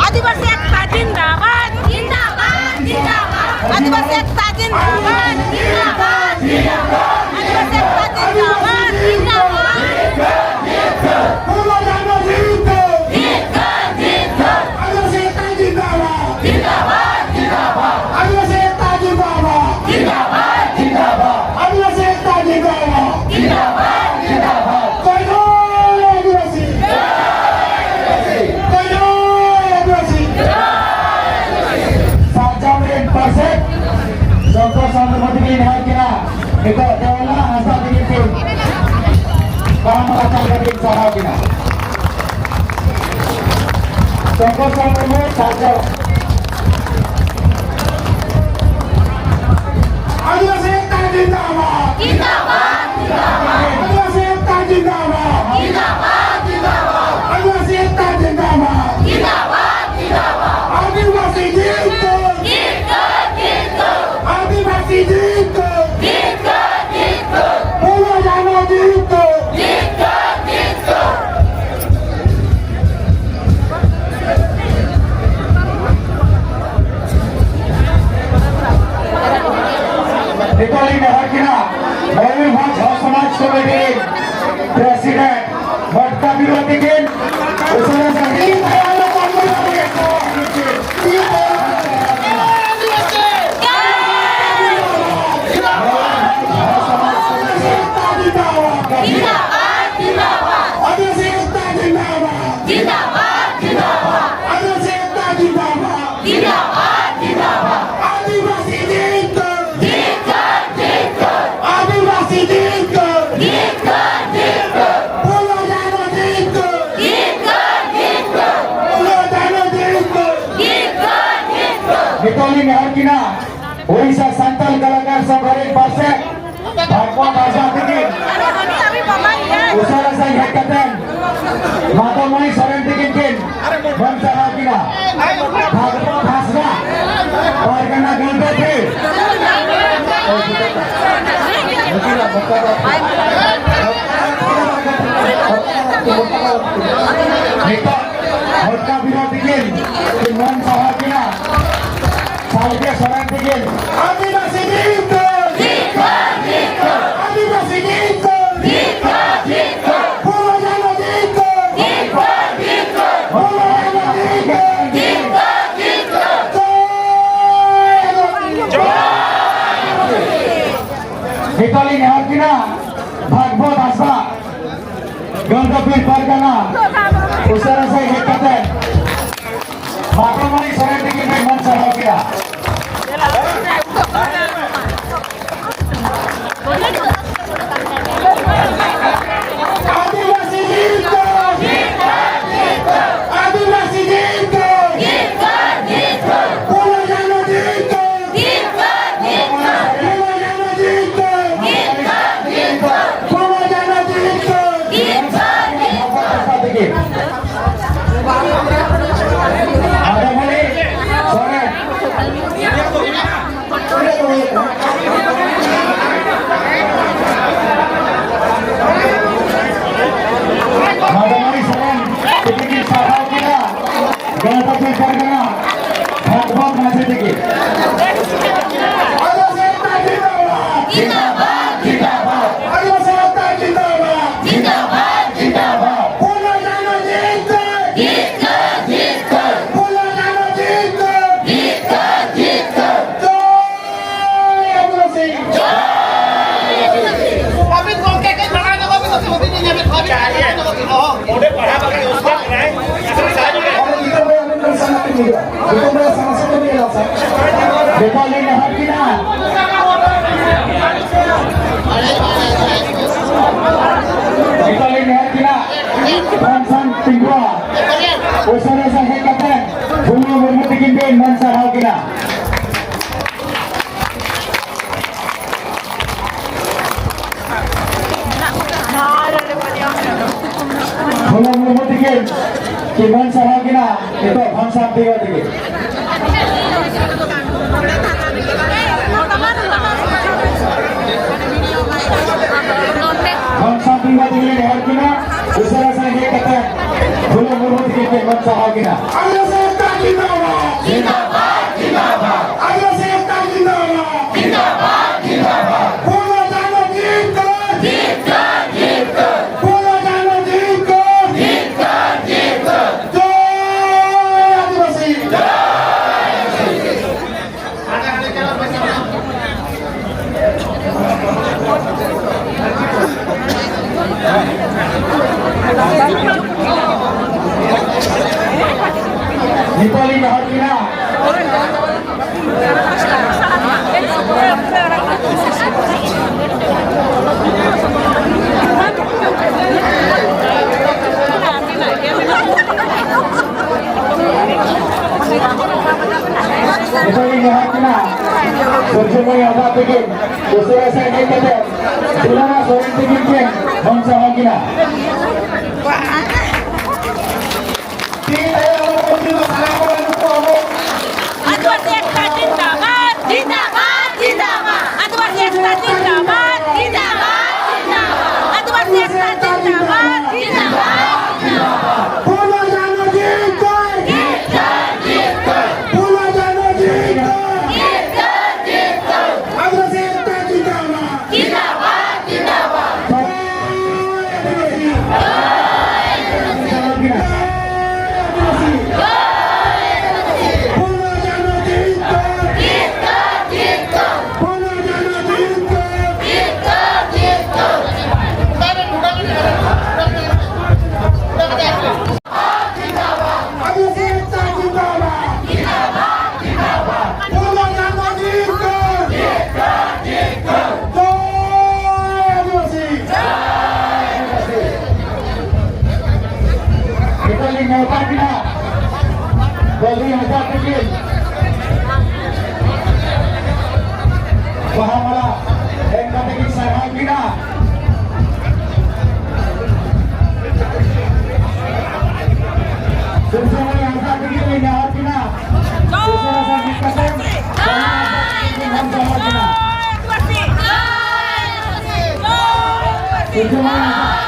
ᱟᱹᱫᱤᱵᱟᱹᱥᱤ ᱮᱠᱛᱟ ᱡᱤᱱᱫᱟᱵᱟᱫ, ᱡᱤᱱᱫᱟᱵᱟᱫ, ᱡᱤᱱᱫᱟᱵᱟᱫ᱾ ᱟᱹᱫᱤᱵᱟᱹᱥᱤ ᱮᱠᱛᱟ ᱡᱤᱱᱫᱟᱵᱟᱫ, ᱡᱤᱱᱫᱟᱵᱟᱫ, ᱡᱤᱱᱫᱟᱵᱟᱫ᱾ ᱟᱹᱫᱤᱵᱟᱹᱥᱤ ᱮᱠᱛᱟ ᱡᱤᱱᱫᱟᱵᱟᱫ, ᱡᱤᱱᱫᱟᱵᱟᱫ᱾ ᱯᱷᱩᱞᱳ ᱡᱷᱟᱱᱳ ᱡᱤᱱᱫᱟᱵᱟᱫ᱾ ᱡᱤᱱᱫᱟᱵᱟᱫ, ᱡᱤᱱᱫᱟᱵᱟᱫ᱾ ᱟᱹᱫᱤᱵᱟᱹᱥᱤ ᱮᱠᱛᱟ ᱡᱤᱱᱫᱟᱵᱟᱫ᱾ ᱡᱤᱱᱫᱟᱵᱟᱫ, ᱡᱤᱱᱫᱟᱵᱟᱫ᱾ ᱟᱹᱫᱤᱵᱟᱹᱥᱤ ᱮᱠᱛᱟ ᱡᱤᱱᱫᱟᱵᱟᱫ᱾ ᱡᱤᱱᱫᱟᱵᱟᱫ, ᱡᱤᱱᱫᱟᱵᱟᱫ᱾ ᱟᱹᱫᱤᱵᱟᱹᱥᱤ ᱮᱠᱛᱟ ᱡᱤᱱᱫᱟᱵᱟᱫ᱾ ᱡᱤᱱᱫᱟᱵᱟᱫ, ᱡᱤᱱᱫᱟᱵᱟᱫ᱾ ᱡᱚᱭ ᱡᱚᱭ ᱟᱹᱫᱤᱵᱟᱹᱥᱤ᱾ ᱡᱚᱭ ᱡᱚᱭ ᱟᱹᱫᱤᱵᱟᱹᱥᱤ᱾ ᱥᱟᱨᱡᱚᱢ ᱨᱮᱱ ᱯᱟᱨᱥᱮᱛ ᱰᱚᱠᱴᱚᱨ ᱥᱟᱱᱛᱚ ᱢᱚᱛᱤ ᱜᱮ ᱱᱮᱦᱚᱨ ᱠᱤᱱᱟ᱾ ᱱᱤᱛᱚᱜ ᱫᱮᱣᱞᱟ ᱦᱟᱸᱥᱫᱟ ᱛᱤᱠᱤᱱ ᱠᱤᱱ ᱵᱟᱦᱟ ᱢᱟᱞᱟ ᱪᱟᱞ ᱠᱟᱛᱮ ᱠᱤᱱ ᱥᱟᱨᱦᱟᱣ ᱠᱤᱱᱟ᱾ ᱥᱚᱝᱠᱚᱨ ᱥᱟᱶ ᱢᱩᱨᱢᱩ, ᱥᱟᱨᱡᱚᱢ᱾ ᱟᱹᱫᱤᱵᱟᱹᱥᱤ ᱮᱠᱛᱟ ᱡᱤᱱᱫᱟᱵᱟᱫ᱾ ᱡᱤᱱᱫᱟᱵᱟᱫ, ᱡᱤᱱᱫᱟᱵᱟᱫ᱾ ᱟᱹᱫᱤᱵᱟᱹᱥᱤ ᱮᱠᱛᱟ ᱡᱤᱱᱫᱟᱵᱟᱫ᱾ ᱡᱤᱱᱫᱟᱵᱟᱫ, ᱡᱤᱱᱫᱟᱵᱟᱫ᱾ ᱟᱹᱫᱤᱵᱟᱹᱥᱤ ᱮᱠᱛᱟ ᱡᱤᱱᱫᱟᱵᱟᱫ᱾ ᱡᱤᱱᱫᱟᱵᱟᱫ, ᱡᱤᱱᱫᱟᱵᱟᱫ᱾ ᱟᱹᱫᱤᱵᱟᱹᱥᱤ ᱡᱤᱛᱠᱟᱹᱨ᱾ ᱡᱤᱛᱠᱟᱹᱨ, ᱡᱤᱛᱠᱟᱹᱨ᱾ ᱡᱤᱛᱠᱟᱹᱨ, ᱡᱤᱛᱠᱟᱹᱨ᱾ ᱡᱤᱛᱠᱟᱹᱨ, ᱛᱤᱠᱤᱱ ᱩᱥᱟᱹᱨᱟ ᱥᱟᱺᱦᱤᱡ ᱡᱤᱱᱫᱟᱵᱟᱫ, ᱡᱤᱱᱫᱟᱵᱟᱫ᱾ ᱟᱹᱫᱤᱵᱟᱹᱥᱤ ᱮᱠᱛᱟ ᱡᱤᱱᱫᱟᱵᱟᱫ᱾ ᱡᱤᱱᱫᱟᱵᱟᱫ, ᱡᱤᱱᱫᱟᱵᱟᱫ᱾ ᱟᱹᱫᱤᱵᱟᱹᱥᱤ ᱮᱠᱛᱟ ᱡᱤᱱᱫᱟᱵᱟᱫ᱾ ᱡᱤᱱᱫᱟᱵᱟᱫ, ᱡᱤᱱᱫᱟᱵᱟᱫ᱾ ᱟᱹᱫᱤᱵᱟᱹᱥᱤ ᱡᱤᱛᱠᱟᱹᱨ᱾ ᱡᱤᱛᱠᱟᱹᱨ, ᱡᱤᱛᱠᱟᱹᱨ᱾ ᱟᱹᱫᱤᱵᱟᱹᱥᱤ ᱡᱤᱛᱠᱟᱹᱨ᱾ ᱡᱤᱛᱠᱟᱹᱨ, ᱡᱤᱛᱠᱟᱹᱨ᱾ ᱯᱷᱩᱞᱳ ᱡᱷᱟᱱᱳ ᱡᱤᱛᱠᱟᱹᱨ᱾ ᱡᱤᱛᱠᱟᱹᱨ, ᱡᱤᱛᱠᱟᱹᱨ᱾ ᱯᱷᱩᱞᱳ ᱡᱷᱟᱱᱳ ᱡᱤᱛᱠᱟᱹᱨ᱾ ᱡᱤᱛᱠᱟᱹᱨ, ᱡᱤᱛᱠᱟᱹᱨ᱾ ᱱᱤᱛᱚᱜ ᱞᱤᱧ ᱱᱮᱦᱚᱨ ᱠᱤᱱᱟ, ᱳᱰᱤᱥᱟ ᱥᱟᱱᱛᱟᱞ ᱠᱟᱞᱟᱠᱟᱨ ᱥᱚᱝᱜᱷᱚ ᱨᱮᱱ ᱯᱟᱨᱥᱮᱛ ᱵᱷᱟᱜᱽᱵᱚᱛ ᱦᱟᱸᱥᱫᱟ ᱛᱤᱠᱤᱱ ᱩᱥᱟᱹᱨᱟ ᱥᱟᱺᱦᱤᱡ ᱦᱮᱡ ᱠᱟᱛᱮ ᱢᱟᱫᱚᱢᱚᱬᱤ ᱥᱚᱨᱮᱱ ᱛᱤᱠᱤᱱ ᱠᱤᱱ ᱢᱟᱹᱱ ᱥᱟᱨᱦᱟᱣ ᱠᱤᱱᱟ᱾ ᱵᱷᱟᱜᱽᱵᱚᱛ ᱦᱟᱸᱥᱫᱟ, ᱯᱟᱨᱜᱟᱱᱟ ᱜᱟᱶᱛᱟ ᱯᱷᱤᱨ᱾ ᱱᱤᱛᱚᱜ ᱦᱚᱴᱠᱟ ᱵᱤᱨᱳᱫᱷᱤ ᱠᱤᱱ ᱢᱟᱹᱱ ᱥᱟᱨᱦᱟᱣ ᱠᱤᱱᱟ᱾ ᱥᱟᱞᱠᱮ ᱥᱚᱨᱮᱱ ᱛᱤᱠᱤᱱ ᱟᱹᱫᱤᱵᱟᱹᱥᱤ ᱡᱤᱛᱠᱟᱹᱨ᱾ ᱡᱤᱛᱠᱟᱹᱨ, ᱡᱤᱛᱠᱟᱹᱨ᱾ ᱟᱹᱫᱤᱵᱟᱹᱥᱤ ᱡᱤᱛᱠᱟᱹᱨ᱾ ᱡᱤᱛᱠᱟᱹᱨ, ᱡᱤᱛᱠᱟᱹᱨ᱾ ᱯᱷᱩᱞᱳ ᱡᱷᱟᱱᱳ ᱡᱤᱛᱠᱟᱹᱨ᱾ ᱡᱤᱛᱠᱟᱹᱨ, ᱡᱤᱛᱠᱟᱹᱨ᱾ ᱯᱷᱩᱞᱳ ᱡᱷᱟᱱᱳ ᱡᱤᱛᱠᱟᱹᱨ᱾ ᱡᱤᱛᱠᱟᱹᱨ, ᱡᱤᱛᱠᱟᱹᱨ᱾ ᱡᱚᱭ᱾ ᱱᱤᱛᱚᱜ ᱞᱤᱧ ᱱᱮᱦᱚᱨ ᱠᱤᱱᱟ ᱵᱷᱟᱜᱽᱵᱚᱛ ᱦᱟᱸᱥᱫᱟ, ᱜᱟᱶᱛᱟ ᱯᱷᱤᱨ ᱯᱟᱨᱜᱟᱱᱟ ᱩᱥᱟᱹᱨᱟ ᱥᱟᱺᱦᱤᱡ ᱦᱮᱡ ᱠᱟᱛᱮ ᱢᱟᱫᱚᱢᱚᱬᱤ ᱥᱚᱨᱮᱱ ᱛᱤᱠᱤᱱ ᱵᱮᱱ ᱢᱟᱹᱱ ᱥᱟᱨᱦᱟᱣ ᱠᱤᱱᱟ᱾ ᱟᱹᱫᱤᱵᱟᱹᱥᱤ ᱡᱤᱛᱠᱟᱹᱨ! ᱟᱹᱫᱤᱵᱟᱹᱥᱤ ᱡᱤᱛᱠᱟᱹᱨ! ᱯᱷᱩᱞᱳ ᱡᱷᱟᱱᱳ ᱡᱤᱛᱠᱟᱹᱨ! ᱯᱷᱩᱞᱳ ᱡᱷᱟᱱᱳ ᱡᱤᱛᱠᱟᱹᱨ! ᱯᱷᱩᱞᱳ ᱡᱷᱟᱱᱳ ᱡᱤᱛᱠᱟᱹᱨ! ᱢᱟᱫᱚᱢᱚᱬᱤ ᱥᱚᱨᱮᱱ᱾ ᱢᱟᱫᱚᱢᱚᱬᱤ ᱥᱚᱨᱮᱱ ᱛᱤᱠᱤᱱ ᱥᱟᱨᱦᱟᱣ ᱠᱮᱫᱟ᱾ ᱜᱟᱶᱛᱟ ᱯᱷᱤᱨ ᱯᱟᱨᱜᱟᱱᱟ ᱵᱷᱟᱜᱽᱵᱚᱛ ᱢᱟᱹᱡᱷᱤ ᱛᱤᱠᱤᱱ᱾ ᱡᱤᱱᱫᱟᱵᱟᱫ, ᱡᱤᱱᱫᱟᱵᱟᱫ᱾ ᱡᱤᱱᱫᱟᱵᱟᱫ, ᱡᱤᱱᱫᱟᱵᱟᱫ᱾ ᱯᱩᱱᱚᱨ ᱱᱤᱛᱚᱜ ᱞᱤᱧ ᱱᱮᱦᱚᱨ ᱠᱤᱱᱟ, ᱱᱤᱛᱚᱜ ᱞᱤᱧ ᱱᱮᱦᱚᱨ ᱠᱤᱱᱟ, ᱵᱷᱟᱱᱥᱟᱢ ᱛᱤᱸᱜᱩᱣᱟ ᱩᱥᱟᱹᱨᱟ ᱥᱮ ᱦᱮᱡ ᱠᱟᱛᱮ ᱯᱷᱩᱞᱳ ᱢᱩᱨᱢᱩ ᱛᱤᱠᱤᱱ ᱵᱤᱱ ᱢᱮᱱ ᱥᱟᱨᱦᱟᱣ ᱠᱤᱱᱟ᱾ ᱯᱷᱩᱞᱳ ᱢᱩᱨᱢᱩ ᱛᱤᱠᱤᱱ ᱠᱤᱱ ᱢᱮᱱ ᱥᱟᱨᱦᱟᱣ ᱠᱤᱱᱟ ᱱᱤᱛᱚᱜ ᱵᱷᱟᱱᱥᱟᱢ ᱛᱤᱸᱜᱩᱣᱟ ᱛᱤᱠᱤᱱ᱾ ᱵᱷᱟᱱᱥᱟᱢ ᱛᱤᱸᱜᱩᱣᱟ ᱛᱤᱠᱤᱱ ᱞᱮ ᱱᱮᱦᱚᱨ ᱠᱤᱱᱟ, ᱩᱥᱟᱹᱨᱟ ᱥᱟᱺᱦᱤᱡ ᱦᱮᱡ ᱠᱟᱛᱮ ᱯᱷᱩᱞᱳ ᱢᱩᱨᱢᱩ ᱛᱤᱠᱤᱱ ᱠᱤᱱ ᱢᱮᱱ ᱥᱟᱨᱦᱟᱣ ᱠᱤᱱᱟ᱾ ᱟᱹᱫᱤᱵᱟᱹᱥᱤ ᱮᱠᱛᱟ ᱡᱤᱱᱫᱟᱵᱟᱫ᱾ ᱡᱤᱱᱫᱟᱵᱟᱫ, ᱡᱤᱱᱫᱟᱵᱟᱫ᱾ ᱟᱹᱫᱤᱵᱟᱹᱥᱤ ᱮᱠᱛᱟ ᱡᱤᱱᱫᱟᱵᱟᱫ᱾ ᱡᱤᱱᱫᱟᱵᱟᱫ, ᱡᱤᱱᱫᱟᱵᱟᱫ᱾ ᱯᱷᱩᱞᱳ ᱡᱷᱟᱱᱳ ᱡᱤᱛᱠᱟᱹᱨ᱾ ᱡᱤᱛᱠᱟᱹᱨ, ᱡᱤᱛᱠᱟᱹᱨ᱾ ᱯᱷᱩᱞᱳ ᱡᱷᱟᱱᱳ ᱡᱤᱛᱠᱟᱹᱨ᱾ ᱡᱤᱛᱠᱟᱹᱨ, ᱡᱤᱛᱠᱟᱹᱨ᱾ ᱡᱚᱭ ᱟᱹᱫᱤᱵᱟᱹᱥᱤ᱾ ᱱᱤᱛᱚᱜ ᱞᱤᱧ ᱱᱮᱦᱚᱨ ᱠᱤᱱᱟ᱾ ᱱᱤᱛᱚᱜ ᱞᱤᱧ ᱱᱮᱦᱚᱨ ᱠᱤᱱᱟ, ᱥᱩᱨᱡᱚᱢᱚᱱᱤ ᱦᱟᱸᱥᱫᱟ ᱛᱤᱠᱤᱱ ᱩᱥᱟᱹᱨᱟ ᱥᱮᱫ ᱦᱮᱡ ᱠᱟᱛᱮ ᱫᱩᱞᱟᱱᱟ ᱥᱚᱨᱮᱱ ᱛᱤᱠᱤᱱ ᱠᱤᱱ ᱢᱚᱧᱪᱚ ᱦᱚᱸ ᱠᱤᱱᱟ᱾ ᱛᱤ ᱛᱟᱭᱚᱢ ᱟᱞᱚ ᱠᱚ ᱛᱤᱸᱜᱩ, ᱥᱟᱱᱟᱢ ᱠᱚ ᱱᱩᱠᱩ ᱟᱵᱚ ᱟᱹᱫᱤᱵᱟᱹᱥᱤ ᱮᱠᱛᱟ ᱡᱤᱱᱫᱟᱵᱟᱫ, ᱡᱤᱱᱫᱟᱵᱟᱫ, ᱡᱤᱱᱫᱟᱵᱟᱫ᱾ ᱟᱹᱫᱤᱵᱟᱹᱥᱤ ᱮᱠᱛᱟ ᱡᱤᱱᱫᱟᱵᱟᱫ, ᱡᱤᱱᱫᱟᱵᱟᱫ, ᱡᱤᱱᱫᱟᱵᱟᱫ᱾ ᱟᱹᱫᱤᱵᱟᱹᱥᱤ ᱮᱠᱛᱟ ᱡᱤᱱᱫᱟᱵᱟᱫ, ᱡᱤᱱᱫᱟᱵᱟᱫ, ᱡᱤᱱᱫᱟᱵᱟᱫ᱾ ᱯᱷᱩᱞᱳ ᱡᱷᱟᱱᱳ ᱡᱤᱛᱠᱟᱹᱨ᱾ ᱡᱤᱛᱠᱟᱹᱨ, ᱡᱤᱛᱠᱟᱹᱨ᱾ ᱯᱷᱩᱞᱳ ᱡᱷᱟᱱᱳ ᱡᱤᱛᱠᱟᱹᱨ᱾ ᱡᱤᱛᱠᱟᱹᱨ, ᱡᱤᱛᱠᱟᱹᱨ᱾ ᱟᱹᱫᱤᱵᱟᱹᱥᱤ ᱮᱠᱛᱟ ᱡᱤᱱᱫᱟᱵᱟᱫ᱾ ᱡᱤᱱᱫᱟᱵᱟᱫ, ᱡᱤᱱᱫᱟᱵᱟᱫ᱾ ᱡᱚᱭ ᱟᱹᱫᱤᱵᱟᱹᱥᱤ᱾ ᱡᱚᱭ ᱟᱹᱫᱤᱵᱟᱹᱥᱤ᱾ ᱡᱚᱭ ᱟᱹᱫᱤᱵᱟᱹᱥᱤ᱾ ᱯᱷᱩᱞᱳ ᱡᱷᱟᱱᱳ ᱡᱤᱛᱠᱟᱹᱨ᱾ ᱡᱤᱛᱠᱟᱹᱨ, ᱡᱤᱛᱠᱟᱹᱨ᱾ ᱯᱷᱩᱞᱳ ᱡᱷᱟᱱᱳ ᱡᱤᱛᱠᱟᱹᱨ᱾ ᱵᱟᱦᱟ ᱢᱟᱞᱟ ᱮᱢ ᱠᱟᱛᱮ ᱠᱤᱱ ᱥᱟᱨᱦᱟᱣ ᱠᱤᱱᱟ᱾ ᱥᱤᱨᱡᱚᱱᱤᱭᱟᱹ ᱦᱟᱸᱥᱫᱟ ᱛᱟᱹᱠᱤᱱ ᱞᱤᱧ ᱱᱮᱦᱚᱨ ᱠᱤᱱᱟ᱾ ᱩᱥᱟᱹᱨᱟ ᱥᱟᱺᱦᱤᱡ ᱠᱟᱛᱮ ᱵᱟᱦᱟ ᱢᱟᱞᱟ ᱮᱢ ᱥᱟᱨᱦᱟᱣ ᱠᱤᱱᱟ᱾ ᱥᱤᱨᱡᱚᱱᱤᱭᱟᱹ ᱦᱟᱸᱥᱫᱟ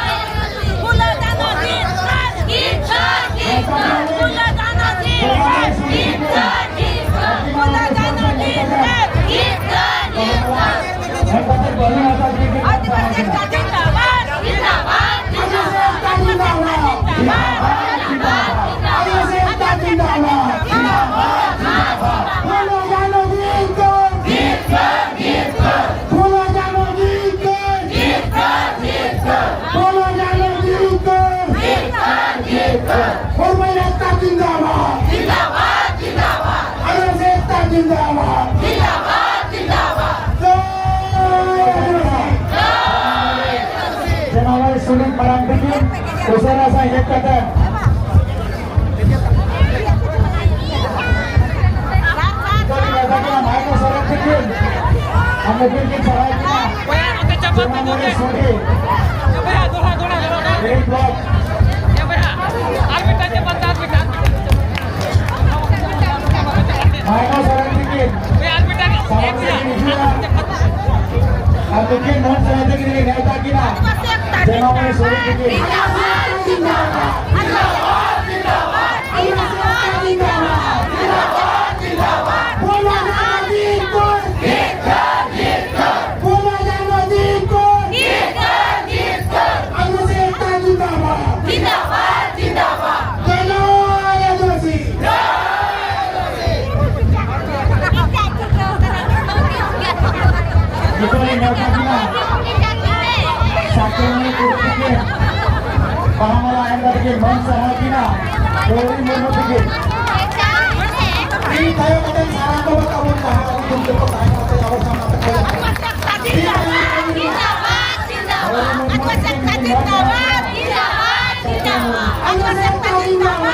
ᱯᱷᱩᱞᱳ ᱡᱷᱟᱱᱳ ᱡᱤᱛᱠᱟᱹᱨ! ᱯᱷᱩᱞᱳ ᱡᱷᱟᱱᱳ ᱡᱤᱛᱠᱟᱹᱨ! ᱯᱷᱩᱞᱳ ᱡᱷᱟᱱᱳ ᱡᱤᱛᱠᱟᱹᱨ! ᱩᱨᱢᱤᱞᱟ ᱮᱠᱛᱟ ᱡᱤᱱᱫᱟᱵᱟᱫ! ᱟᱞᱚᱥ ᱮᱠᱛᱟ ᱡᱤᱱᱫᱟᱵᱟᱫ! ᱡᱚᱭ ᱟᱹᱫᱤᱵᱟᱹᱥᱤ! ᱡᱮᱢᱟᱵᱟᱭ ᱥᱩᱱᱤᱛ ᱢᱟᱨᱟᱝ ᱛᱤᱠᱤᱱ ᱩᱥᱟᱹᱨᱟ ᱥᱟᱺᱦᱤᱡ ᱦᱮᱡ ᱠᱟᱛᱮ ᱱᱤᱛᱚᱜ ᱞᱤᱧ ᱢᱮᱛᱟ ᱠᱤᱱᱟ, ᱢᱟᱭᱠᱳ ᱥᱚᱨᱮᱱ ᱛᱤᱠᱤᱱ ᱟᱨ ᱱᱩᱠᱤᱱ ᱠᱤᱱ ᱥᱟᱨᱦᱟᱣ ᱠᱤᱱᱟ᱾ ᱵᱚᱭᱦᱟ, ᱱᱚᱛᱮ ᱪᱟᱯᱟᱫ ᱡᱮᱢᱟᱵᱟᱭ ᱛᱤᱧ ᱥᱩᱱᱤᱛ ᱫᱚᱦᱲᱟ, ᱫᱚᱦᱲᱟ, ᱫᱚᱦᱲᱟ, ᱫᱚᱦᱲᱟ᱾ ᱢᱤᱫ ᱵᱞᱚᱠ ᱮ ᱵᱚᱭᱦᱟ, ᱟᱨ ᱢᱤᱫᱴᱟᱝ ᱪᱟᱯᱟᱫ ᱛᱮ, ᱟᱨ ᱢᱤᱫᱴᱟᱝ᱾ ᱢᱟᱭᱱᱟ ᱥᱚᱨᱮᱱ ᱛᱤᱠᱤᱱ ᱦᱳᱭ, ᱟᱨ ᱢᱤᱫᱴᱟᱝ᱾ ᱥᱟᱢᱟᱝ ᱥᱮᱫ ᱠᱤᱱ ᱦᱤᱡᱩᱜᱼᱟ᱾ ᱟᱨ ᱱᱩᱠᱤᱱ ᱢᱚᱱ ᱥᱟᱶᱛᱮ ᱠᱤᱱ ᱱᱮᱣᱛᱟ ᱠᱤᱱᱟ᱾ ᱡᱮᱢᱟᱵᱟᱭ ᱥᱚᱨᱮᱱ ᱛᱤᱠᱤᱱ᱾ ᱯᱷᱩᱞᱳ ᱡᱷᱟᱱᱳ ᱡᱤᱛᱠᱟᱹᱨ! ᱯᱷᱩᱞᱳ ᱡᱷᱟᱱᱳ ᱡᱤᱛᱠᱟᱹᱨ! ᱡᱤᱛᱠᱟᱹᱨ! ᱡᱤᱛᱠᱟᱹᱨ! ᱟᱹᱫᱤᱵᱟᱹᱥᱤ ᱮᱠᱛᱟ ᱡᱤᱱᱫᱟᱵᱟᱫ! ᱡᱤᱱᱫᱟᱵᱟᱫ! ᱡᱤᱱᱫᱟᱵᱟᱫ! ᱡᱚᱭ ᱟᱹᱫᱤᱵᱟᱹᱥᱤ! ᱡᱚᱛᱚ ᱞᱮ ᱱᱮᱣᱛᱟ ᱠᱤᱱᱟ᱾ ᱥᱟᱠᱮᱛ ᱢᱟᱹᱭ ᱴᱩᱰᱩ ᱛᱤᱠᱤᱱ ᱵᱟᱦᱟ ᱢᱟᱞᱟ ᱮᱢ ᱠᱟᱛᱮ ᱠᱤᱱ ᱢᱟᱹᱱ ᱥᱟᱨᱦᱟᱣ ᱠᱤᱱᱟ᱾ ᱜᱳᱣᱨᱤ ᱢᱩᱨᱢᱩ ᱛᱤᱠᱤᱱ᱾ ᱤᱧ ᱛᱟᱭᱚᱢ ᱠᱟᱛᱮ ᱥᱟᱨᱟ ᱠᱚ ᱛᱟᱵᱚᱱ ᱡᱟᱦᱟᱸ ᱟᱹᱛᱩ ᱫᱤᱥᱚᱢ ᱠᱚ ᱛᱟᱦᱮᱸ ᱠᱟᱱ ᱛᱟᱭᱟ, ᱟᱵᱚ ᱥᱟᱶᱛᱟ ᱠᱚ᱾ ᱡᱤᱱᱫᱟᱵᱟᱫ, ᱡᱤᱱᱫᱟᱵᱟᱫ, ᱡᱤᱱᱫᱟᱵᱟᱫ᱾ ᱟᱹᱫᱤᱵᱟᱹᱥᱤ ᱮᱠᱛᱟ ᱡᱤᱱᱫᱟᱵᱟᱫ᱾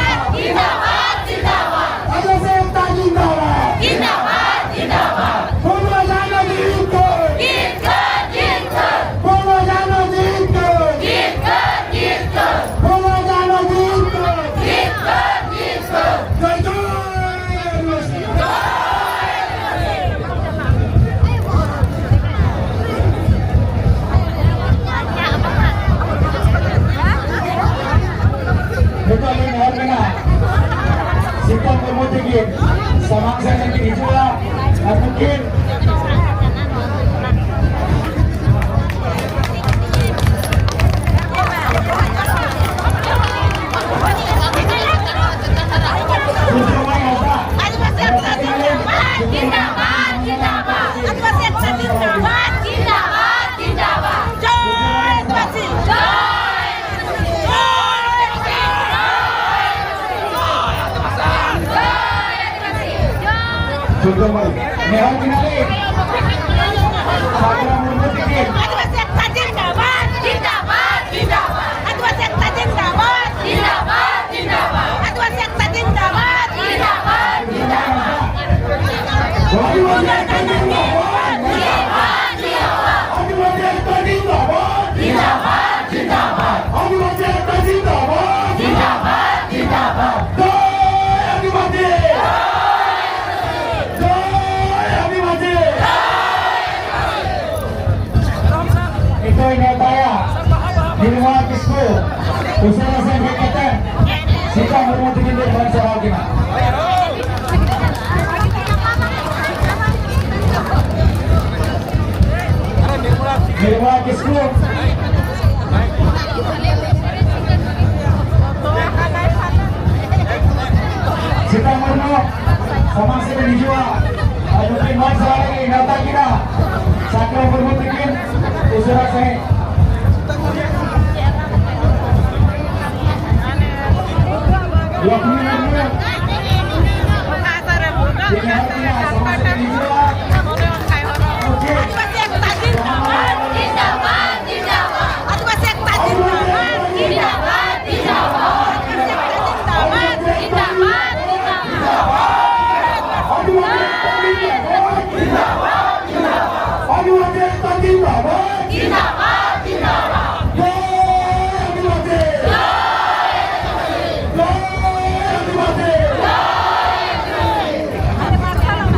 ᱥᱟᱢᱟᱝ ᱥᱮᱫ ᱨᱮᱠᱤᱱ ᱦᱤᱡᱩᱜᱼᱟ᱾ ᱟᱨ ᱱᱩᱠᱤᱱ ᱥᱩᱨᱡᱚᱢᱚᱱᱤ ᱦᱟᱸᱥᱫᱟ᱾ ᱡᱤᱱᱫᱟᱵᱟᱫ, ᱡᱤᱱᱫᱟᱵᱟᱫ᱾ ᱟᱹᱫᱤᱵᱟᱹᱥᱤ ᱮᱠᱛᱟ ᱡᱤᱱᱫᱟᱵᱟᱫ, ᱡᱤᱱᱫᱟᱵᱟᱫ, ᱡᱤᱱᱫᱟᱵᱟᱫ᱾ ᱡᱚᱭ ᱟᱹᱫᱤᱵᱟᱹᱥᱤ, ᱡᱚᱭ᱾ ᱡᱚᱛᱚ ᱦᱚᱲ ᱱᱮᱦᱚᱨ ᱢᱮᱱᱟᱜ ᱞᱮ᱾ ᱥᱟᱨᱡᱚᱢ ᱢᱩᱨᱢᱩ ᱛᱤᱠᱤᱱ᱾ ᱟᱹᱫᱤᱵᱟᱹᱥᱤ ᱮᱠᱛᱟ ᱡᱤᱱᱫᱟᱵᱟᱫ, ᱡᱤᱱᱫᱟᱵᱟᱫ, ᱡᱤᱱᱫᱟᱵᱟᱫ᱾ ᱟᱹᱫᱤᱵᱟᱹᱥᱤ ᱮᱠᱛᱟ ᱡᱤᱱᱫᱟᱵᱟᱫ, ᱡᱤᱱᱫᱟᱵᱟᱫ, ᱡᱤᱱᱫᱟᱵᱟᱫ᱾ ᱟᱹᱫᱤᱵᱟᱹᱥᱤ ᱮᱠᱛᱟ ᱡᱤᱱᱫᱟᱵᱟᱫ, ᱡᱤᱱᱫᱟᱵᱟᱫ, ᱡᱤᱱᱫᱟᱵᱟᱫ᱾ ᱟᱹᱫᱤᱵᱟᱹᱥᱤ ᱮᱠᱛᱟ ᱡᱤᱱᱫᱟᱵᱟᱫ, ᱡᱤᱱᱫᱟᱵᱟᱫ, ᱡᱤᱱᱫᱟᱵᱟᱫ᱾ ᱟᱹᱫᱤᱵᱟᱹᱥᱤ ᱮᱠᱛᱟ ᱡᱤᱱᱫᱟᱵᱟᱫ, ᱡᱤᱱᱫᱟᱵᱟᱫ, ᱡᱤᱱᱫᱟᱵᱟᱫ᱾ ᱟᱹᱫᱤᱵᱟᱹᱥᱤ ᱮᱠᱛᱟ ᱡᱤᱱᱫᱟᱵᱟᱫ, ᱡᱤᱱᱫᱟᱵᱟᱫ, ᱡᱤᱱᱫᱟᱵᱟᱫ᱾ ᱡᱚᱭ ᱟᱹᱫᱤᱵᱟᱹᱥᱤ! ᱡᱚᱭ ᱟᱹᱫᱤᱵᱟᱹᱥᱤ! ᱱᱤᱛᱚᱜ ᱤᱧ ᱱᱮᱣᱛᱟᱭᱟ ᱱᱤᱨᱢᱚᱞᱟ ᱠᱤᱥᱠᱩ, ᱩᱥᱟᱹᱨᱟ ᱥᱮᱱ ᱦᱮᱡ ᱠᱟᱛᱮ ᱥᱤᱛᱟ ᱢᱩᱨᱢᱩ ᱛᱤᱠᱤᱱ ᱞᱮ ᱢᱟᱹᱱ ᱥᱟᱨᱦᱟᱣ ᱠᱤᱱᱟ᱾ ᱱᱤᱨᱢᱚᱞᱟ ᱠᱤᱥᱠᱩ, ᱥᱤᱛᱟ ᱢᱩᱨᱢᱩ, ᱥᱟᱢᱟᱝ ᱥᱮᱫ ᱵᱤᱱ ᱦᱤᱡᱩᱜᱼᱟ᱾ ᱟᱨ ᱱᱩᱠᱤᱱ ᱢᱟᱹᱱ ᱥᱟᱨᱦᱟᱣ ᱞᱟᱹᱜᱤᱫ ᱱᱮᱣᱛᱟ ᱠᱤᱱᱟ ᱥᱟᱠᱨᱚ ᱢᱩᱨᱢᱩ ᱛᱤᱠᱤᱱ, ᱩᱥᱟᱹᱨᱟ ᱥᱟᱺᱦᱤᱡ᱾ ᱞᱚᱠᱷᱢᱤ ᱢᱩᱨᱢᱩ, ᱛᱤᱱ ᱦᱚᱲ ᱠᱤᱱᱟ ᱥᱟᱢᱟᱝ ᱥᱮᱫ ᱵᱤᱱ ᱦᱤᱡᱩᱜᱼᱟ᱾ ᱡᱤᱱᱫᱟᱵᱟᱫ, ᱡᱤᱱᱫᱟᱵᱟᱫ, ᱡᱤᱱᱫᱟᱵᱟᱫ᱾ ᱟᱹᱫᱤᱵᱟᱹᱥᱤ ᱮᱠᱛᱟ ᱡᱤᱱᱫᱟᱵᱟᱫ, ᱡᱤᱱᱫᱟᱵᱟᱫ, ᱡᱤᱱᱫᱟᱵᱟᱫ᱾ ᱟᱹᱫᱤᱵᱟᱹᱥᱤ ᱮᱠᱛᱟ ᱡᱤᱱᱫᱟᱵᱟᱫ, ᱡᱤᱱᱫᱟᱵᱟᱫ, ᱡᱤᱱᱫᱟᱵᱟᱫ᱾ ᱟᱹᱫᱤᱵᱟᱹᱥᱤ ᱮᱠᱛᱟ ᱡᱤᱱᱫᱟᱵᱟᱫ, ᱡᱤᱱᱫᱟᱵᱟᱫ, ᱡᱤᱱᱫᱟᱵᱟᱫ᱾ ᱟᱹᱫᱤᱵᱟᱹᱥᱤ ᱮᱠᱛᱟ ᱡᱤᱱᱫᱟᱵᱟᱫ, ᱡᱤᱱᱫᱟᱵᱟᱫ, ᱡᱤᱱᱫᱟᱵᱟᱫ᱾ ᱡᱚᱭ ᱟᱹᱫᱤᱵᱟᱹᱥᱤ! ᱡᱚᱭ ᱟᱹᱫᱤᱵᱟᱹᱥᱤ!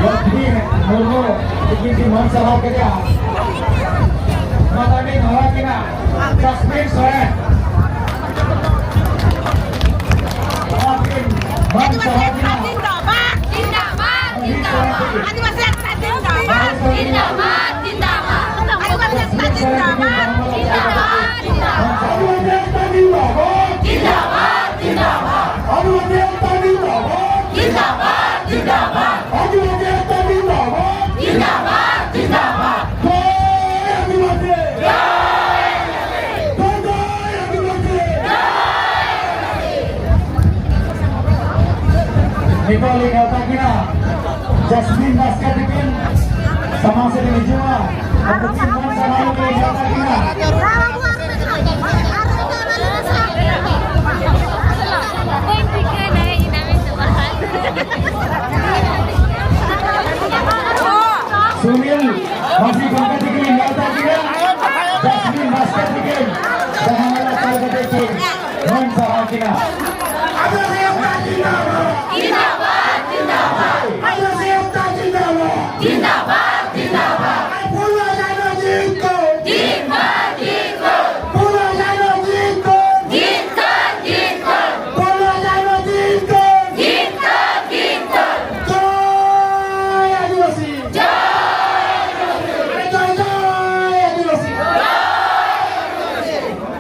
ᱞᱚᱠᱷᱢᱤ ᱢᱩᱨᱢᱩ ᱛᱤᱠᱤᱱ ᱠᱤᱱ ᱢᱟᱹᱱ ᱥᱟᱨᱦᱟᱣ ᱠᱮᱫᱮᱭᱟ᱾ ᱢᱟᱞᱟᱢᱤ ᱦᱚᱦᱚ ᱠᱤᱱᱟ ᱡᱟᱥᱢᱤᱱ ᱥᱚᱨᱮᱱ᱾ ᱱᱚᱣᱟ ᱠᱤᱱ ᱢᱟᱹᱱ ᱥᱟᱨᱦᱟᱣ ᱠᱤᱱᱟ᱾ ᱡᱤᱱᱫᱟᱵᱟᱫ, ᱱᱤᱛᱚᱜ ᱞᱤᱧ ᱱᱮᱣᱛᱟ ᱠᱤᱱᱟ ᱡᱟᱥᱢᱤᱱ ᱵᱟᱥᱠᱮ ᱛᱤᱠᱤᱱ ᱥᱟᱢᱟᱝ ᱥᱮᱫ ᱞᱤᱧ ᱦᱤᱡᱩᱜᱼᱟ᱾ ᱩᱱᱠᱤᱱ ᱢᱟᱹᱱ ᱥᱟᱨᱦᱟᱣ ᱞᱟᱹᱜᱤᱫ ᱞᱤᱧ ᱱᱮᱣᱛᱟ ᱠᱤᱱᱟ᱾ ᱥᱩᱱᱤᱞ ᱢᱟᱹᱡᱷᱤ ᱜᱚᱢᱠᱮ ᱛᱤᱠᱤᱱ ᱞᱤᱧ ᱱᱮᱣᱛᱟ ᱠᱤᱱᱟ᱾ ᱡᱟᱥᱢᱤᱱ ᱵᱟᱥᱠᱮ ᱛᱤᱠᱤᱱ ᱡᱟᱦᱟᱸ ᱢᱮᱞᱟ ᱛᱟᱞ ᱠᱟᱛᱮ ᱠᱤᱱ ᱢᱟᱹᱱ ᱥᱟᱨᱦᱟᱣ ᱠᱤᱱᱟ᱾ ᱟᱫᱚ ᱱᱮᱣᱛᱟ ᱡᱤᱱᱫᱟᱵᱟᱫ᱾ ᱡᱤᱱᱫᱟᱵᱟᱫ, ᱡᱤᱱᱫᱟᱵᱟᱫ᱾ ᱟᱫᱚ ᱱᱮᱣᱛᱟ ᱡᱤᱱᱫᱟᱵᱟᱫ᱾ ᱡᱤᱱᱫᱟᱵᱟᱫ, ᱡᱤᱱᱫᱟᱵᱟᱫ᱾ ᱟᱨ ᱯᱷᱩᱞᱳ ᱡᱷᱟᱱᱳ ᱡᱤᱛᱠᱟᱹᱨ᱾ ᱡᱤᱛᱠᱟᱹᱨ, ᱡᱤᱛᱠᱟᱹᱨ᱾ ᱯᱷᱩᱞᱳ ᱡᱷᱟᱱᱳ ᱡᱤᱛᱠᱟᱹᱨ᱾ ᱡᱤᱛᱠᱟᱹᱨ, ᱡᱤᱛᱠᱟᱹᱨ᱾ ᱯᱷᱩᱞᱳ ᱡᱷᱟᱱᱳ ᱡᱤᱛᱠᱟᱹᱨ᱾ ᱡᱤᱛᱠᱟᱹᱨ, ᱡᱤᱛᱠᱟᱹᱨ᱾ ᱡᱚᱭ ᱟᱹᱫᱤᱵᱟᱹᱥᱤ᱾ ᱡᱚᱭ ᱟᱹᱫᱤᱵᱟᱹᱥᱤ᱾ ᱡᱚᱭ, ᱡᱚᱭ ᱟᱹᱫᱤᱵᱟᱹᱥᱤ᱾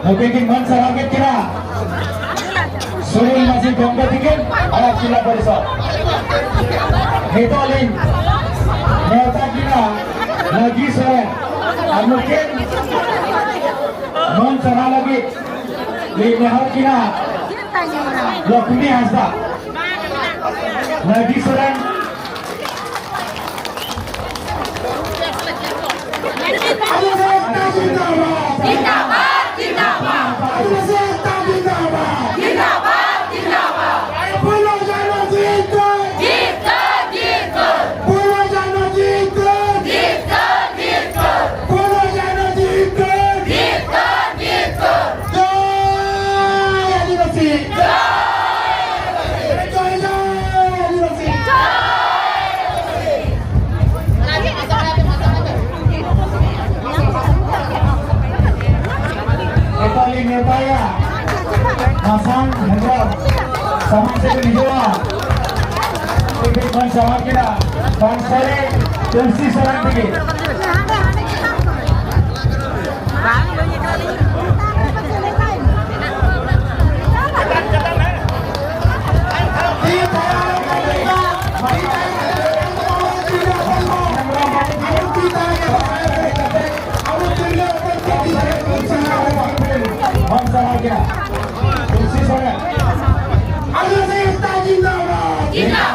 ᱱᱩᱠᱤᱱ ᱠᱤᱱ ᱢᱟᱹᱱ ᱥᱟᱨᱦᱟᱣ ᱠᱮᱫ ᱠᱤᱱᱟ ᱥᱩᱱᱤᱞ ᱢᱟᱹᱡᱷᱤ ᱜᱚᱢᱠᱮ ᱛᱤᱠᱤᱱ ᱟᱨ ᱡᱤᱞᱟ ᱯᱚᱨᱤᱥᱚᱫ᱾ ᱱᱤᱛᱚᱜ ᱞᱤᱧ ᱱᱮᱣᱛᱟ ᱠᱤᱱᱟ ᱞᱟᱹᱜᱤ ᱥᱚᱨᱮᱱ ᱟᱨ ᱱᱩᱠᱤᱱ ᱢᱟᱹᱱ ᱥᱟᱨᱦᱟᱣ ᱞᱟᱹᱜᱤᱫ ᱞᱤᱧ ᱱᱮᱦᱚᱨ ᱠᱤᱱᱟ ᱞᱚᱠᱷᱢᱤ ᱦᱟᱸᱥᱫᱟ, ᱞᱟᱹᱜᱤ ᱥᱚᱨᱮᱱ᱾ ᱟᱹᱫᱤᱵᱟᱹᱥᱤ ᱮᱠᱛᱟ ᱡᱤᱱᱫᱟᱵᱟᱫ᱾ ᱡᱤᱱᱫᱟᱵᱟᱫ, ᱡᱤᱱᱫᱟᱵᱟᱫ᱾ ᱟᱹᱫᱤᱵᱟᱹᱥᱤ ᱮᱠᱛᱟ ᱡᱤᱱᱫᱟᱵᱟᱫ᱾ ᱡᱤᱱᱫᱟᱵᱟᱫ, ᱡᱤᱱᱫᱟᱵᱟᱫ᱾ ᱯᱷᱩᱞᱳ ᱡᱷᱟᱱᱳ ᱡᱤᱛᱠᱟᱹᱨ᱾ ᱡᱤᱛᱠᱟᱹᱨ, ᱡᱤᱛᱠᱟᱹᱨ᱾ ᱯᱷᱩᱞᱳ ᱡᱷᱟᱱᱳ ᱡᱤᱛᱠᱟᱹᱨ᱾ ᱡᱤᱛᱠᱟᱹᱨ, ᱡᱤᱛᱠᱟᱹᱨ᱾ ᱯᱷᱩᱞᱳ ᱡᱷᱟᱱᱳ ᱡᱤᱛᱠᱟᱹᱨ᱾ ᱡᱤᱛᱠᱟᱹᱨ, ᱡᱤᱛᱠᱟᱹᱨ᱾ ᱡᱚᱭ ᱟᱹᱫᱤᱵᱟᱹᱥᱤ᱾ ᱡᱚᱭ, ᱡᱚᱭ ᱟᱹᱫᱤᱵᱟᱹᱥᱤ᱾ ᱱᱤᱛᱚᱜ ᱞᱤᱧ ᱱᱮᱣᱛᱟᱭᱟ ᱢᱟᱨᱥᱟᱞ ᱦᱮᱢᱵᱨᱚᱢ, ᱥᱟᱢᱟᱝ ᱥᱮᱫ ᱵᱤᱱ ᱦᱤᱡᱩᱜᱼᱟ᱾ ᱠᱟᱹᱴᱤᱡ ᱵᱚᱱ ᱥᱟᱢᱟᱝ ᱠᱮᱫᱟ, ᱵᱟᱝ ᱥᱟᱹᱨᱤ ᱛᱩᱞᱥᱤ ᱥᱚᱨᱮᱱ ᱛᱮᱜᱮ᱾ ᱟᱹᱫᱤᱵᱟᱹᱥᱤ ᱮᱠᱛᱟ ᱡᱤᱱᱫᱟᱵᱟᱫ᱾ ᱡᱤᱱᱫᱟᱵᱟᱫ᱾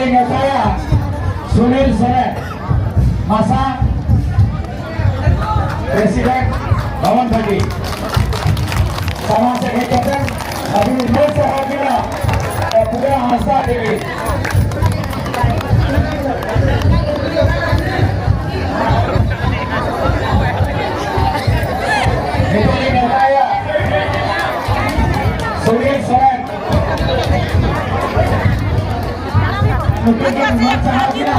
ᱱᱮᱣᱛᱟᱭᱟ ᱥᱩᱱᱤᱞ ᱥᱚᱨᱮᱱ, ᱢᱟᱥᱟ ᱯᱨᱮᱥᱤᱰᱮᱱᱴ, ᱵᱷᱚᱵᱚᱱ ᱵᱷᱟᱹᱴᱤ᱾ ᱥᱟᱢᱟᱝ ᱥᱮᱫ ᱦᱮᱡ ᱠᱟᱛᱮ ᱟᱹᱰᱤ ᱩᱢᱮᱨ ᱥᱮ ᱦᱚᱲ ᱢᱮᱱᱟᱜ ᱯᱩᱨᱟᱹ ᱦᱟᱸᱥᱫᱟ ᱴᱤᱵᱷᱤ᱾ ᱱᱤᱛᱚᱜ ᱤᱧ ᱱᱮᱣᱛᱟᱭᱟ ᱥᱩᱱᱤᱞ ᱥᱚᱨᱮᱱ᱾ ᱱᱩᱠᱤᱱ ᱠᱤᱱ ᱢᱟᱹᱱ ᱥᱟᱦᱟᱣ ᱠᱤᱱᱟ᱾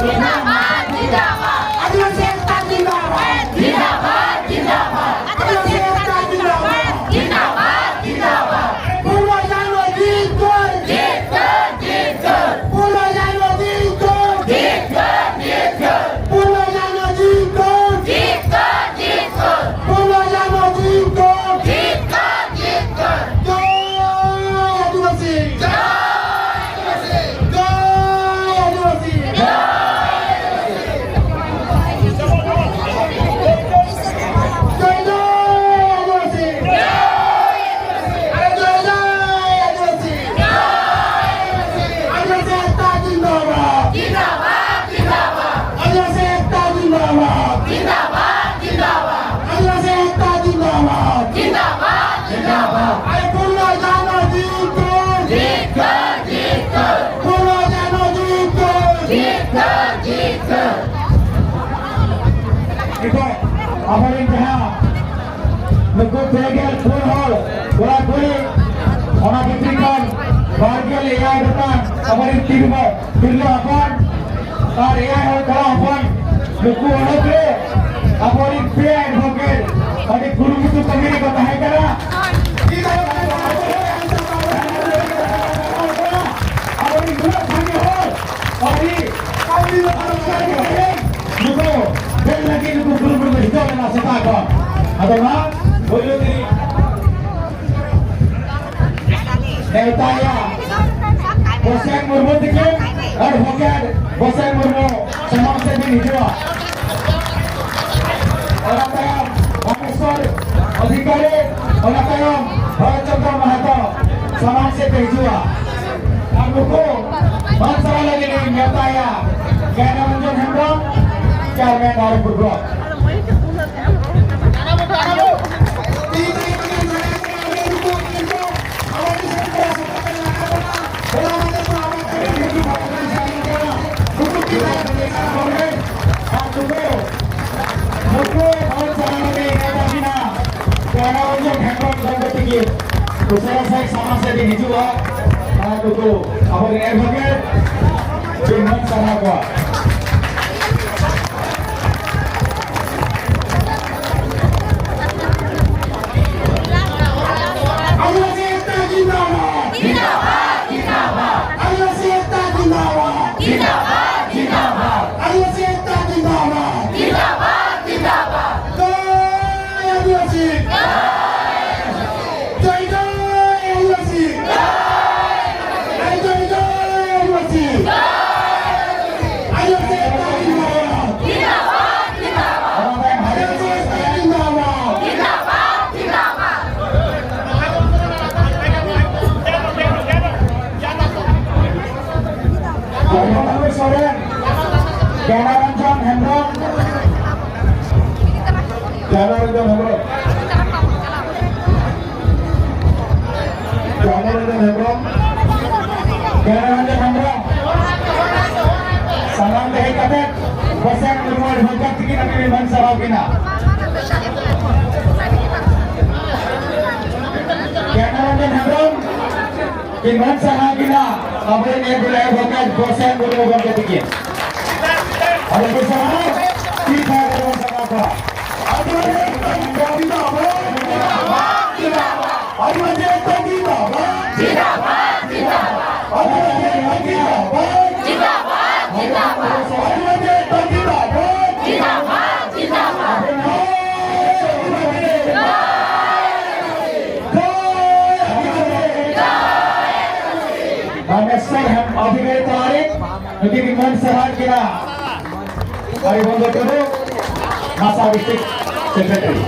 ᱡᱤᱱᱫᱟᱵᱟᱫ, ᱡᱤᱱᱫᱟᱵᱟᱫ᱾ ᱟᱹᱫᱤᱵᱟᱹᱥᱤ ᱮᱠᱛᱟ ᱡᱤᱱᱫᱟᱵᱟᱫ᱾ ᱡᱤᱱᱫᱟᱵᱟᱫ, ᱡᱤᱱᱫᱟᱵᱟᱫ᱾ ᱟᱹᱫᱤᱵᱟᱹᱥᱤ ᱮᱠᱛᱟ ᱡᱤᱱᱫᱟᱵᱟᱫ᱾ ᱡᱤᱱᱫᱟᱵᱟᱫ, ᱡᱤᱱᱫᱟᱵᱟᱫ᱾ ᱯᱷᱩᱞᱳ ᱡᱷᱟᱱᱳ ᱡᱤᱛᱠᱟᱹᱨ᱾ ᱡᱤᱛᱠᱟᱹᱨ, ᱡᱤᱛᱠᱟᱹᱨ᱾ ᱯᱷᱩᱞᱳ ᱡᱷᱟᱱᱳ ᱡᱤᱛᱠᱟᱹᱨ᱾ ᱡᱤᱛᱠᱟᱹᱨ, ᱡᱤᱛᱠᱟᱹᱨ᱾ ᱯᱷᱩᱞᱳ ᱡᱷᱟᱱᱳ ᱡᱤᱛᱠᱟᱹᱨ᱾ ᱡᱤᱛᱠᱟᱹᱨ, ᱡᱤᱛᱠᱟᱹᱨ᱾ ᱯᱷᱩᱞᱳ ᱡᱷᱟᱱᱳ ᱡᱤᱛᱠᱟᱹᱨ᱾ ᱡᱤᱛᱠᱟᱹᱨ, ᱡᱤᱛᱠᱟᱹᱨ᱾ ᱡᱚᱭ ᱟᱹᱫᱤᱵᱟᱹᱥᱤ᱾ ᱡᱚᱭ ᱟᱹᱫᱤᱵᱟᱹᱥᱤ᱾ ᱡᱚᱭ ᱟᱹᱫᱤᱵᱟᱹᱥᱤ᱾ ᱡᱚᱭ ᱟᱹᱫᱤᱵᱟᱹᱥᱤ᱾ ᱡᱚᱭ, ᱡᱚᱭ ᱟᱹᱫᱤᱵᱟᱹᱥᱤ᱾ ᱟᱨᱮ ᱡᱚᱭ, ᱡᱚᱭ ᱟᱹᱫᱤᱵᱟᱹᱥᱤ᱾ ᱟᱹᱫᱤᱵᱟᱹᱥᱤ ᱮᱠᱛᱟ ᱡᱤᱱᱫᱟᱵᱟᱫ᱾ ᱡᱤᱱᱫᱟᱵᱟᱫ, ᱡᱤᱱᱫᱟᱵᱟᱫ᱾ ᱟᱹᱫᱤᱵᱟᱹᱥᱤ ᱮᱠᱛᱟ ᱡᱤᱱᱫᱟᱵᱟᱫ᱾ ᱡᱤᱱᱫᱟᱵᱟᱫ, ᱡᱤᱱᱫᱟᱵᱟᱫ᱾ ᱟᱹᱫᱤᱵᱟᱹᱥᱤ ᱮᱠᱛᱟ ᱡᱤᱱᱫᱟᱵᱟᱫ᱾ ᱡᱤᱱᱫᱟᱵᱟᱫ, ᱡᱤᱱᱫᱟᱵᱟᱫ᱾ ᱟᱨᱮ ᱯᱷᱩᱞᱳ ᱡᱷᱟᱱᱳ ᱡᱤᱛᱠᱟᱹᱨ᱾ ᱡᱤᱛᱠᱟᱹᱨ, ᱡᱤᱛᱠᱟᱹᱨ᱾ ᱯᱷᱩᱞᱳ ᱡᱷᱟᱱᱳ ᱡᱤᱛᱠᱟᱹᱨ᱾ ᱡᱤᱛᱠᱟᱹᱨ, ᱡᱤᱛᱠᱟᱹᱨ᱾ ᱱᱤᱛᱚᱜ ᱟᱵᱚᱨᱮᱱ ᱡᱟᱦᱟᱸ ᱱᱩᱠᱩ ᱯᱮ ᱜᱮᱞ ᱯᱩᱱ ᱦᱚᱲ ᱠᱚᱲᱟ ᱠᱩᱲᱤ, ᱚᱱᱟ ᱵᱷᱤᱛᱨᱤ ᱠᱷᱚᱱ ᱵᱟᱨ ᱜᱮᱞ ᱮᱭᱟᱭ ᱜᱚᱴᱟᱝ ᱟᱵᱚᱨᱮᱱ ᱛᱤᱨᱞᱟᱹ, ᱛᱤᱨᱞᱟᱹ ᱦᱚᱯᱚᱱ ᱟᱨ ᱮᱭᱟᱭ ᱦᱚᱲ ᱠᱚᱲᱟ ᱦᱚᱯᱚᱱ, ᱱᱩᱠᱩ ᱚᱰᱚᱠ ᱨᱮ ᱟᱵᱚᱨᱮᱱ ᱯᱮᱭᱟ advocate ᱟᱹᱰᱤ ᱠᱩᱨᱩᱢᱩᱴᱩ ᱠᱟᱹᱢᱤ ᱨᱮᱠᱚ ᱛᱟᱦᱮᱸ ᱠᱟᱱᱟ᱾ ᱟᱵᱚᱨᱮᱱ ᱱᱩᱱᱟᱹᱜ ᱥᱟᱸᱜᱮ ᱦᱚᱲ ᱟᱹᱰᱤ ᱠᱟᱹᱢᱤ ᱫᱚ ᱟᱨᱚ ᱚᱱᱟ ᱜᱮ ᱛᱮᱦᱮᱧ ᱱᱩᱠᱩ ᱵᱮᱞ ᱞᱟᱹᱜᱤᱫ ᱱᱩᱠᱩ ᱠᱩᱨᱩᱢᱩᱴᱩ ᱠᱚ ᱦᱤᱡᱩᱜ ᱠᱟᱱᱟ ᱥᱮᱛᱟᱜ ᱠᱷᱚᱱ᱾ ᱟᱫᱚ ᱢᱟ ᱯᱳᱭᱞᱳ ᱛᱮ ᱱᱮᱣᱛᱟᱭᱟ ᱵᱚᱥᱮᱱ ᱢᱩᱨᱢᱩ ᱛᱤᱠᱤᱱ, advocate ᱵᱚᱥᱮᱱ ᱢᱩᱨᱢᱩ ᱥᱟᱢᱟᱝ ᱥᱮᱫ ᱵᱤᱱ ᱦᱤᱡᱩᱜᱼᱟ᱾ ᱚᱱᱟ ᱛᱟᱭᱚᱢ ᱵᱟᱜᱮᱥᱚᱨ ᱚᱫᱷᱤᱠᱟᱨᱤ, ᱚᱱᱟ ᱛᱟᱭᱚᱢ ᱵᱷᱚᱨᱚᱛ ᱪᱚᱱᱫᱨᱚ ᱢᱟᱦᱟᱛᱚ ᱥᱟᱢᱟᱝ ᱥᱮᱫ ᱯᱮ ᱦᱤᱡᱩᱜᱼᱟ᱾ ᱟᱨ ᱱᱩᱠᱩ ᱵᱟᱝ ᱪᱟᱞᱟᱣ ᱞᱟᱹᱜᱤᱫ ᱤᱧ ᱱᱮᱣᱛᱟᱭᱟ ᱠᱟᱭᱱᱟ ᱨᱚᱧᱡᱚᱱ ᱦᱮᱢᱵᱨᱚᱢ, ᱪᱮᱭᱟᱨᱢᱮᱱ ᱫᱟᱣᱨᱤᱯᱩᱨ ᱵᱞᱚᱠ᱾ ᱱᱩᱠᱩ ᱢᱟᱹᱱ ᱥᱟᱨᱦᱟᱣ ᱞᱟᱹᱜᱤᱫ ᱱᱮᱣᱛᱟ ᱠᱤᱱᱟ ᱠᱟᱭᱱᱟ ᱨᱚᱧᱡᱚᱱ ᱦᱮᱢᱵᱨᱚᱢ ᱜᱚᱢᱠᱮ ᱛᱤᱠᱤᱱ᱾ ᱩᱥᱟᱹᱨᱟ ᱥᱟᱺᱦᱤᱡ ᱥᱟᱢᱟᱝ ᱥᱮᱫ ᱵᱤᱱ ᱦᱤᱡᱩᱜᱼᱟ᱾ ᱟᱨ ᱱᱩᱠᱩ ᱟᱵᱚᱨᱮᱱ advocate ᱵᱤᱱ ᱢᱟᱹᱱ ᱥᱟᱨᱦᱟᱣ ᱠᱚᱣᱟ᱾ ᱟᱹᱫᱤᱵᱟᱹᱥᱤ ᱮᱠᱛᱟ ᱡᱤᱱᱫᱟᱵᱟᱫ᱾ ᱡᱤᱱᱫᱟᱵᱟᱫ, ᱡᱤᱱᱫᱟᱵᱟᱫ᱾ ᱟᱹᱫᱤᱵᱟᱹᱥᱤ ᱮᱠᱛᱟ ᱡᱤᱱᱫᱟᱵᱟᱫ᱾ ᱡᱤᱱᱫᱟᱵᱟᱫ, ᱡᱤᱱᱫᱟᱵᱟᱫ᱾ ᱟᱹᱫᱤᱵᱟᱹᱥᱤ ᱮᱠᱛᱟ ᱡᱤᱱᱫᱟᱵᱟᱫ᱾ ᱡᱤᱱᱫᱟᱵᱟᱫ, ᱡᱤᱱᱫᱟᱵᱟᱫ᱾ ᱡᱚᱭ ᱟᱹᱫᱤᱵᱟᱹᱥᱤ᱾ ᱡᱚᱭ ᱡᱚᱭ ᱟᱹᱫᱤᱵᱟᱹᱥᱤ᱾ ᱡᱚᱭ ᱡᱚᱭ ᱡᱚᱭ ᱟᱹᱫᱤᱵᱟᱹᱥᱤ᱾ ᱟᱹᱫᱤᱵᱟᱹᱥᱤ ᱮᱠᱛᱟ ᱡᱤᱱᱫᱟᱵᱟᱫ᱾ ᱡᱤᱱᱫᱟᱵᱟᱫ, ᱡᱤᱱᱫᱟᱵᱟᱫ᱾ ᱟᱹᱫᱤᱵᱟᱹᱥᱤ ᱮᱠᱛᱟ ᱡᱤᱱᱫᱟᱵᱟᱫ᱾ ᱡᱤᱱᱫᱟᱵᱟᱫ, ᱡᱤᱱᱫᱟᱵᱟᱫ᱾ ᱥᱚᱨᱮᱱ, ᱜᱮᱱᱟᱨᱚᱧᱡᱚᱱ ᱦᱮᱢᱵᱨᱚᱢ, ᱜᱮᱱᱟᱨᱚᱧᱡᱚᱱ ᱦᱮᱢᱵᱨᱚᱢ, ᱜᱮᱱᱟᱨᱚᱧᱡᱚᱱ ᱦᱮᱢᱵᱨᱚᱢ, ᱜᱮᱱᱟᱨᱚᱧᱡᱚᱱ ᱦᱮᱢᱵᱨᱚᱢ, ᱥᱟᱢᱟᱝ ᱛᱮ ᱦᱮᱡ ᱠᱟᱛᱮ ᱵᱚᱥᱮᱱ ᱢᱩᱨᱢᱩ ᱟᱹᱰᱤ ᱵᱷᱟᱹᱜᱤ ᱛᱤᱠᱤᱱ ᱟᱹᱵᱤᱱ ᱵᱤᱱ ᱢᱟᱹᱱ ᱥᱟᱨᱦᱟᱣ ᱠᱤᱱᱟ᱾ ᱜᱮᱱᱟᱨᱚᱧᱡᱚᱱ ᱦᱮᱢᱵᱨᱚᱢ, ᱠᱤᱱ ᱢᱟᱹᱱ ᱥᱟᱨᱦᱟᱣ ᱠᱤᱱᱟ ᱟᱵᱚᱨᱮᱱ ᱮ ᱫᱩᱞᱟᱹᱲ ᱵᱚᱠᱚᱧ ᱵᱚᱥᱮᱱ ᱢᱩᱨᱢᱩ ᱜᱚᱢᱠᱮ ᱛᱤᱠᱤᱱ᱾ ᱟᱹᱰᱤ ᱟᱹᱰᱤ ᱥᱟᱨᱦᱟᱣ, ᱛᱤ ᱛᱷᱟᱭᱚ ᱠᱟᱛᱮ ᱵᱚᱱ ᱥᱟᱨᱦᱟᱣ ᱠᱚᱣᱟ᱾ ᱟᱹᱰᱤ ᱟᱹᱰᱤ ᱥᱟᱨᱦᱟᱣ, ᱡᱤᱱᱫᱟᱵᱟᱫ, ᱡᱤᱱᱫᱟᱵᱟᱫ᱾ ᱟᱹᱰᱤ ᱟᱹᱰᱤ ᱥᱟᱨᱦᱟᱣ, ᱡᱤᱱᱫᱟᱵᱟᱫ, ᱡᱤᱱᱫᱟᱵᱟᱫ᱾ ᱟᱹᱰᱤ ᱟᱹᱰᱤ ᱥᱟᱨᱦᱟᱣ, ᱡᱤᱱᱫᱟᱵᱟᱫ, ᱡᱤᱱᱫᱟᱵᱟᱫ᱾ ᱟᱹᱰᱤ ᱟᱹᱰᱤ ᱥᱟᱨᱦᱟᱣ, ᱡᱤᱱᱫᱟᱵᱟᱫ, ᱡᱤᱱᱫᱟᱵᱟᱫ᱾ ᱟᱹᱰᱤ ᱟᱹᱰᱤ ᱥᱟᱨᱦᱟᱣ, ᱡᱤᱱᱫᱟᱵᱟᱫ, ᱡᱤᱱᱫᱟᱵᱟᱫ᱾ ᱫᱷᱟᱱᱮᱥᱣᱚᱨ ᱦᱮᱢ ᱚᱫᱷᱤᱠᱟᱨᱤ ᱛᱟᱞᱟᱨᱮ ᱱᱩᱠᱤᱱ ᱢᱟᱹᱱ ᱥᱟᱨᱦᱟᱣ ᱠᱤᱱᱟ ᱦᱚᱨᱤᱵᱚᱱᱫᱚ ᱴᱩᱰᱩ, ᱢᱟᱥᱟ district secretary᱾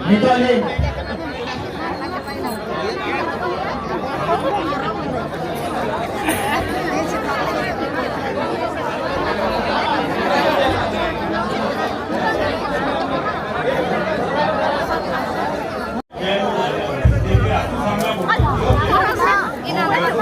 ᱱᱤᱛᱚᱜ ᱞᱤᱧ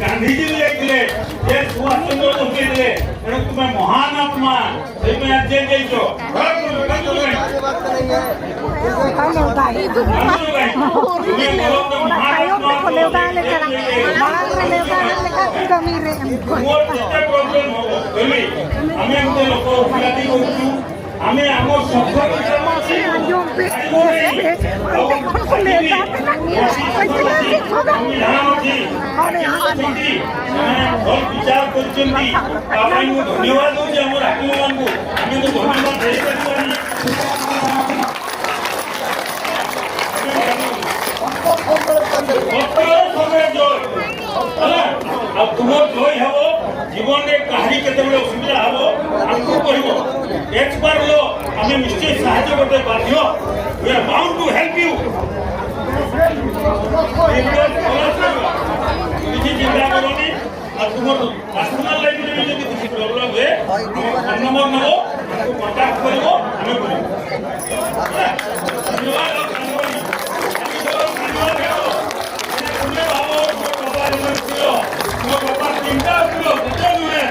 ଗାନ୍ଧୀଜୀ ବି ଯାଇଥିଲେ, ଯେ ସୁଭାଷ ଚନ୍ଦ୍ର ବୋଷ ଯାଇଥିଲେ, ତେଣୁ ତୁମେ ମହାନ ଆତ୍ମା, ସେଇଥିପାଇଁ ଆଜି ଜେଲ୍ ଯାଇଛ। ᱦᱮᱞᱳ, ᱫᱟᱭ᱾ ᱢᱟᱱᱥᱩᱠ ᱵᱷᱟᱭ, ᱛᱩᱢᱮ ᱵᱚᱞᱚ ᱛᱚ ᱢᱟᱨᱟᱝ ᱛᱟᱭᱚᱢ ᱛᱮᱠᱚ ᱞᱮᱣᱫᱟ ᱞᱮᱠᱟ, ᱢᱟᱲᱟᱝ ᱨᱮ ᱞᱮᱣᱫᱟ ᱞᱮᱠᱟ ᱠᱟᱹᱢᱤ ᱨᱮ ᱮᱢ ᱠᱚ᱾ ᱛᱩᱢᱚᱨ ᱡᱮᱛᱮ problem ᱦᱚᱵᱚ, ᱠᱟᱹᱢᱤ, ᱟᱢᱮ ᱢᱤᱫᱴᱮᱱ ᱞᱚᱠᱚ ᱩᱯᱞᱟᱫᱤ ᱠᱚ ᱩᱪᱩ, ᱟᱢᱮ ᱟᱢᱚ ᱥᱚᱵᱽᱫᱚ ᱟᱸᱡᱚᱢ ᱯᱮ, ᱟᱵᱚ ᱚᱸᱰᱮ ᱠᱷᱚᱱ ᱠᱚ ᱞᱟᱹᱭ ᱫᱟ, ᱥᱚᱝᱵᱤᱫᱷᱟᱱ ᱚᱪᱤ, ᱚᱸᱰᱮ ᱦᱚᱸ ᱚᱪᱤ, ᱚᱞ ᱵᱤᱪᱟᱨ ᱠᱚᱨᱪᱚᱱᱛᱤ, ᱟᱵᱚ ᱫᱷᱚᱱᱭᱚᱵᱟᱫ ᱫᱚ ᱡᱮ ᱟᱢᱚ ᱟᱹᱛᱩ ᱢᱟᱱᱵᱚ, ᱟᱢᱮ ᱫᱚ ᱫᱷᱚᱱᱭᱚᱵᱟᱫ ᱫᱮ ᱠᱟᱹᱴᱤᱡ ᱚᱠᱛᱚ ᱥᱚᱢᱚᱭ ᱡᱚᱭ᱾ ᱦᱮᱸ? ᱟᱨ ᱛᱩᱢᱚᱨ ᱡᱚᱭ ᱦᱚᱵᱚ, ᱡᱤᱵᱚᱱ ᱨᱮ ᱠᱟᱦᱟᱨᱤ ᱠᱮᱛᱮᱵᱮᱞᱮ ᱚᱥᱩᱵᱤᱫᱷᱟ ᱦᱚᱵᱚ, ᱟᱢᱠᱩ ᱠᱚ ᱦᱚᱵᱚ। ᱮᱠ ᱵᱟᱨ ᱞᱚ, ᱟᱢᱮ ᱱᱤᱥᱪᱚᱭ ᱥᱟᱦᱟᱡᱽᱡᱚ ᱠᱚᱨᱛᱮ ᱵᱟᱫᱽᱫᱷᱚ। We are bound to help you। କିଛି ଚିନ୍ତା କରନି। ଆଉ ତୁମର ପର୍ସନାଲ ଲାଇଫରେ ବି ଯଦି କିଛି ପ୍ରୋବ୍ଲେମ ହୁଏ, ଆମେ ଫୋନ ନମ୍ବର ନବ, ତାକୁ କଣ୍ଟାକ୍ଟ କରିବ, ଆମେ କରିବୁ। ହେଲା? ଧନ୍ୟବାଦ, ଆଉ ସାଙ୍ଗମାନେ, ଆଜି କେବଳ ସାଙ୍ଗମାନେ ହେବ। ଏଇଟା ତୁମେ ଭାବ, ମୋ ବାପା ଜଣେ ଉକିଲ, ମୋ ବାପା ତିନିଟା ଉକିଲ, କେତେ ନୁହେଁ?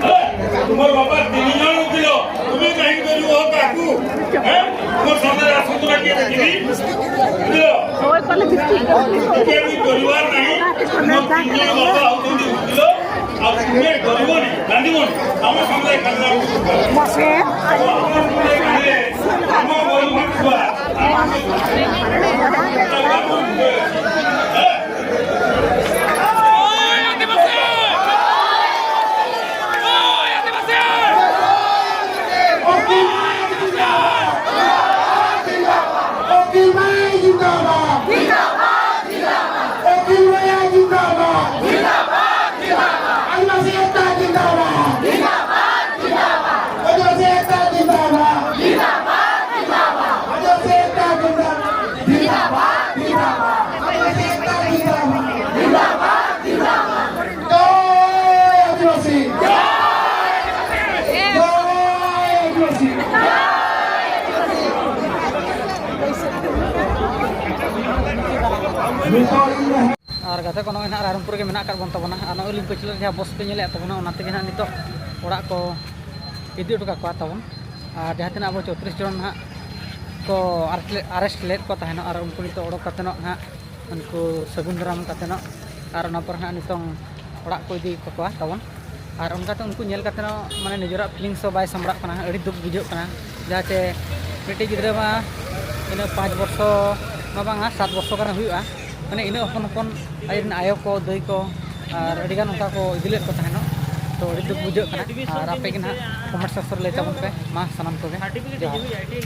ହେଲା? ତୁମର ବାପା ତିନି ଜଣ ଉକିଲ, ତୁମେ କାହିଁକି କରିବ ତାକୁ? ହେଁ? ମୋ ସାମ୍ନାରେ ଆସନ୍ତୁ ନା କିଏ ଦେଖିବି? ବୁଝିଲ? ଟିକେ ବି ଡରିବାର ନାହିଁ। ମୋ ତିନି ଜଣ ବାପା ହଉଛନ୍ତି ଉକିଲ। ଆଉ ତୁମେ ଡରିବନି, କାନ୍ଦିବନି। ଆମ ସାମ୍ନାରେ କାନ୍ଦିଲା ବେଳକୁ ଦୁଃଖ। ବସେ। ଆମ ସାମ୍ନାରେ କାନ୍ଦିଲେ, ଆମ ଗରିବ ଛୁଆ, ଆମ ᱜᱟᱛᱮ ᱠᱚ, ᱱᱚᱜᱼᱚᱭ ᱱᱟᱦᱟᱜ ᱨᱟᱭᱨᱚᱝᱯᱩᱨ ᱨᱮᱜᱮ ᱢᱮᱱᱟᱜ ᱟᱠᱟᱫ ᱵᱚᱱ ᱛᱟᱵᱚᱱᱟ᱾ ᱟᱨ ᱱᱚᱜᱼᱚᱭ ᱞᱤᱧ ᱯᱟᱹᱪᱷᱞᱟᱹ ᱨᱮ ᱡᱟᱦᱟᱸ ᱵᱚᱥ ᱯᱮ ᱧᱮᱞᱮᱫ ᱛᱟᱵᱚᱱᱟ, ᱚᱱᱟ ᱛᱮᱜᱮ ᱱᱟᱦᱟᱜ ᱱᱤᱛᱚᱜ ᱚᱲᱟᱜ ᱠᱚ ᱤᱫᱤ ᱦᱚᱴᱚ ᱠᱟᱠᱚᱣᱟ ᱛᱟᱵᱚᱱ᱾ ᱟᱨ ᱡᱟᱦᱟᱸ ᱛᱤᱱᱟᱹᱜ ᱟᱵᱚ ᱪᱳᱛᱨᱤᱥ ᱡᱚᱱ ᱱᱟᱦᱟᱜ ᱠᱚ ᱟᱨᱮᱥᱴ ᱞᱮᱫ ᱠᱚ ᱛᱟᱦᱮᱱᱚᱜ, ᱟᱨ ᱩᱱᱠᱩ ᱱᱤᱛᱚᱜ ᱚᱰᱚᱠ ᱠᱟᱛᱮ ᱱᱟᱦᱟᱜ ᱩᱱᱠᱩ ᱥᱟᱹᱜᱩᱱ ᱫᱟᱨᱟᱢ ᱠᱟᱛᱮ ᱱᱟᱦᱟᱜ, ᱟᱨ ᱚᱱᱟ ᱯᱚᱨ ᱱᱟᱦᱟᱜ ᱱᱤᱛᱚᱝ ᱚᱲᱟᱜ ᱠᱚ ᱤᱫᱤ ᱠᱟᱠᱚᱣᱟ ᱛᱟᱵᱚᱱ᱾ ᱟᱨ ᱚᱱᱠᱟᱛᱮ ᱩᱱᱠᱩ ᱧᱮᱞ ᱠᱟᱛᱮ ᱦᱚᱸ ᱢᱟᱱᱮ ᱱᱤᱡᱮᱨᱟᱜ ᱯᱷᱤᱞᱤᱝᱥ ᱦᱚᱸ ᱵᱟᱭ ᱥᱟᱢᱵᱲᱟᱜ ᱠᱟᱱᱟ, ᱟᱹᱰᱤ ᱫᱩᱠ ᱵᱩᱡᱷᱟᱹᱜ ᱠᱟᱱᱟ᱾ ᱡᱟᱦᱟᱸ ᱪᱮ ᱢᱤᱫᱴᱤᱡ ᱜᱤᱫᱽᱨᱟᱹ ᱢᱟ ᱤᱱᱟᱹ ᱯᱟᱸᱪ ᱵᱚᱨᱥᱚ ᱢᱟ ᱵᱟᱝᱟ, ᱥᱟᱛ ᱵᱚᱨᱥᱚ ᱜᱟᱱ ᱦᱩᱭᱩᱜᱼᱟ, ᱢᱟᱱᱮ ᱤᱱᱟᱹᱜ ᱦᱚᱯᱚᱱ ᱦᱚᱯᱚᱱ ᱟᱡ ᱨᱮᱱ ᱟᱭᱳ ᱠᱚ, ᱫᱟᱹᱭ ᱠᱚ ᱟᱨ ᱟᱹᱰᱤᱜᱟᱱ ᱚᱱᱠᱟ ᱠᱚ ᱤᱫᱤ ᱞᱮᱫ ᱠᱚ ᱛᱟᱦᱮᱱᱚᱜ᱾ ᱛᱚ ᱟᱹᱰᱤ ᱫᱩᱠ ᱵᱩᱡᱷᱟᱹᱜ ᱠᱟᱱᱟ᱾ ᱟᱨ ᱟᱯᱮ ᱜᱮ ᱱᱟᱦᱟᱜ ᱠᱚᱢᱮᱱᱴ ᱥᱮᱠᱥᱚᱱ ᱨᱮ ᱞᱟᱹᱭ ᱛᱟᱵᱚᱱ ᱯᱮ᱾ ᱢᱟ ᱥᱟᱱᱟᱢ ᱠᱚᱜᱮ ᱡᱚᱦᱟᱨ᱾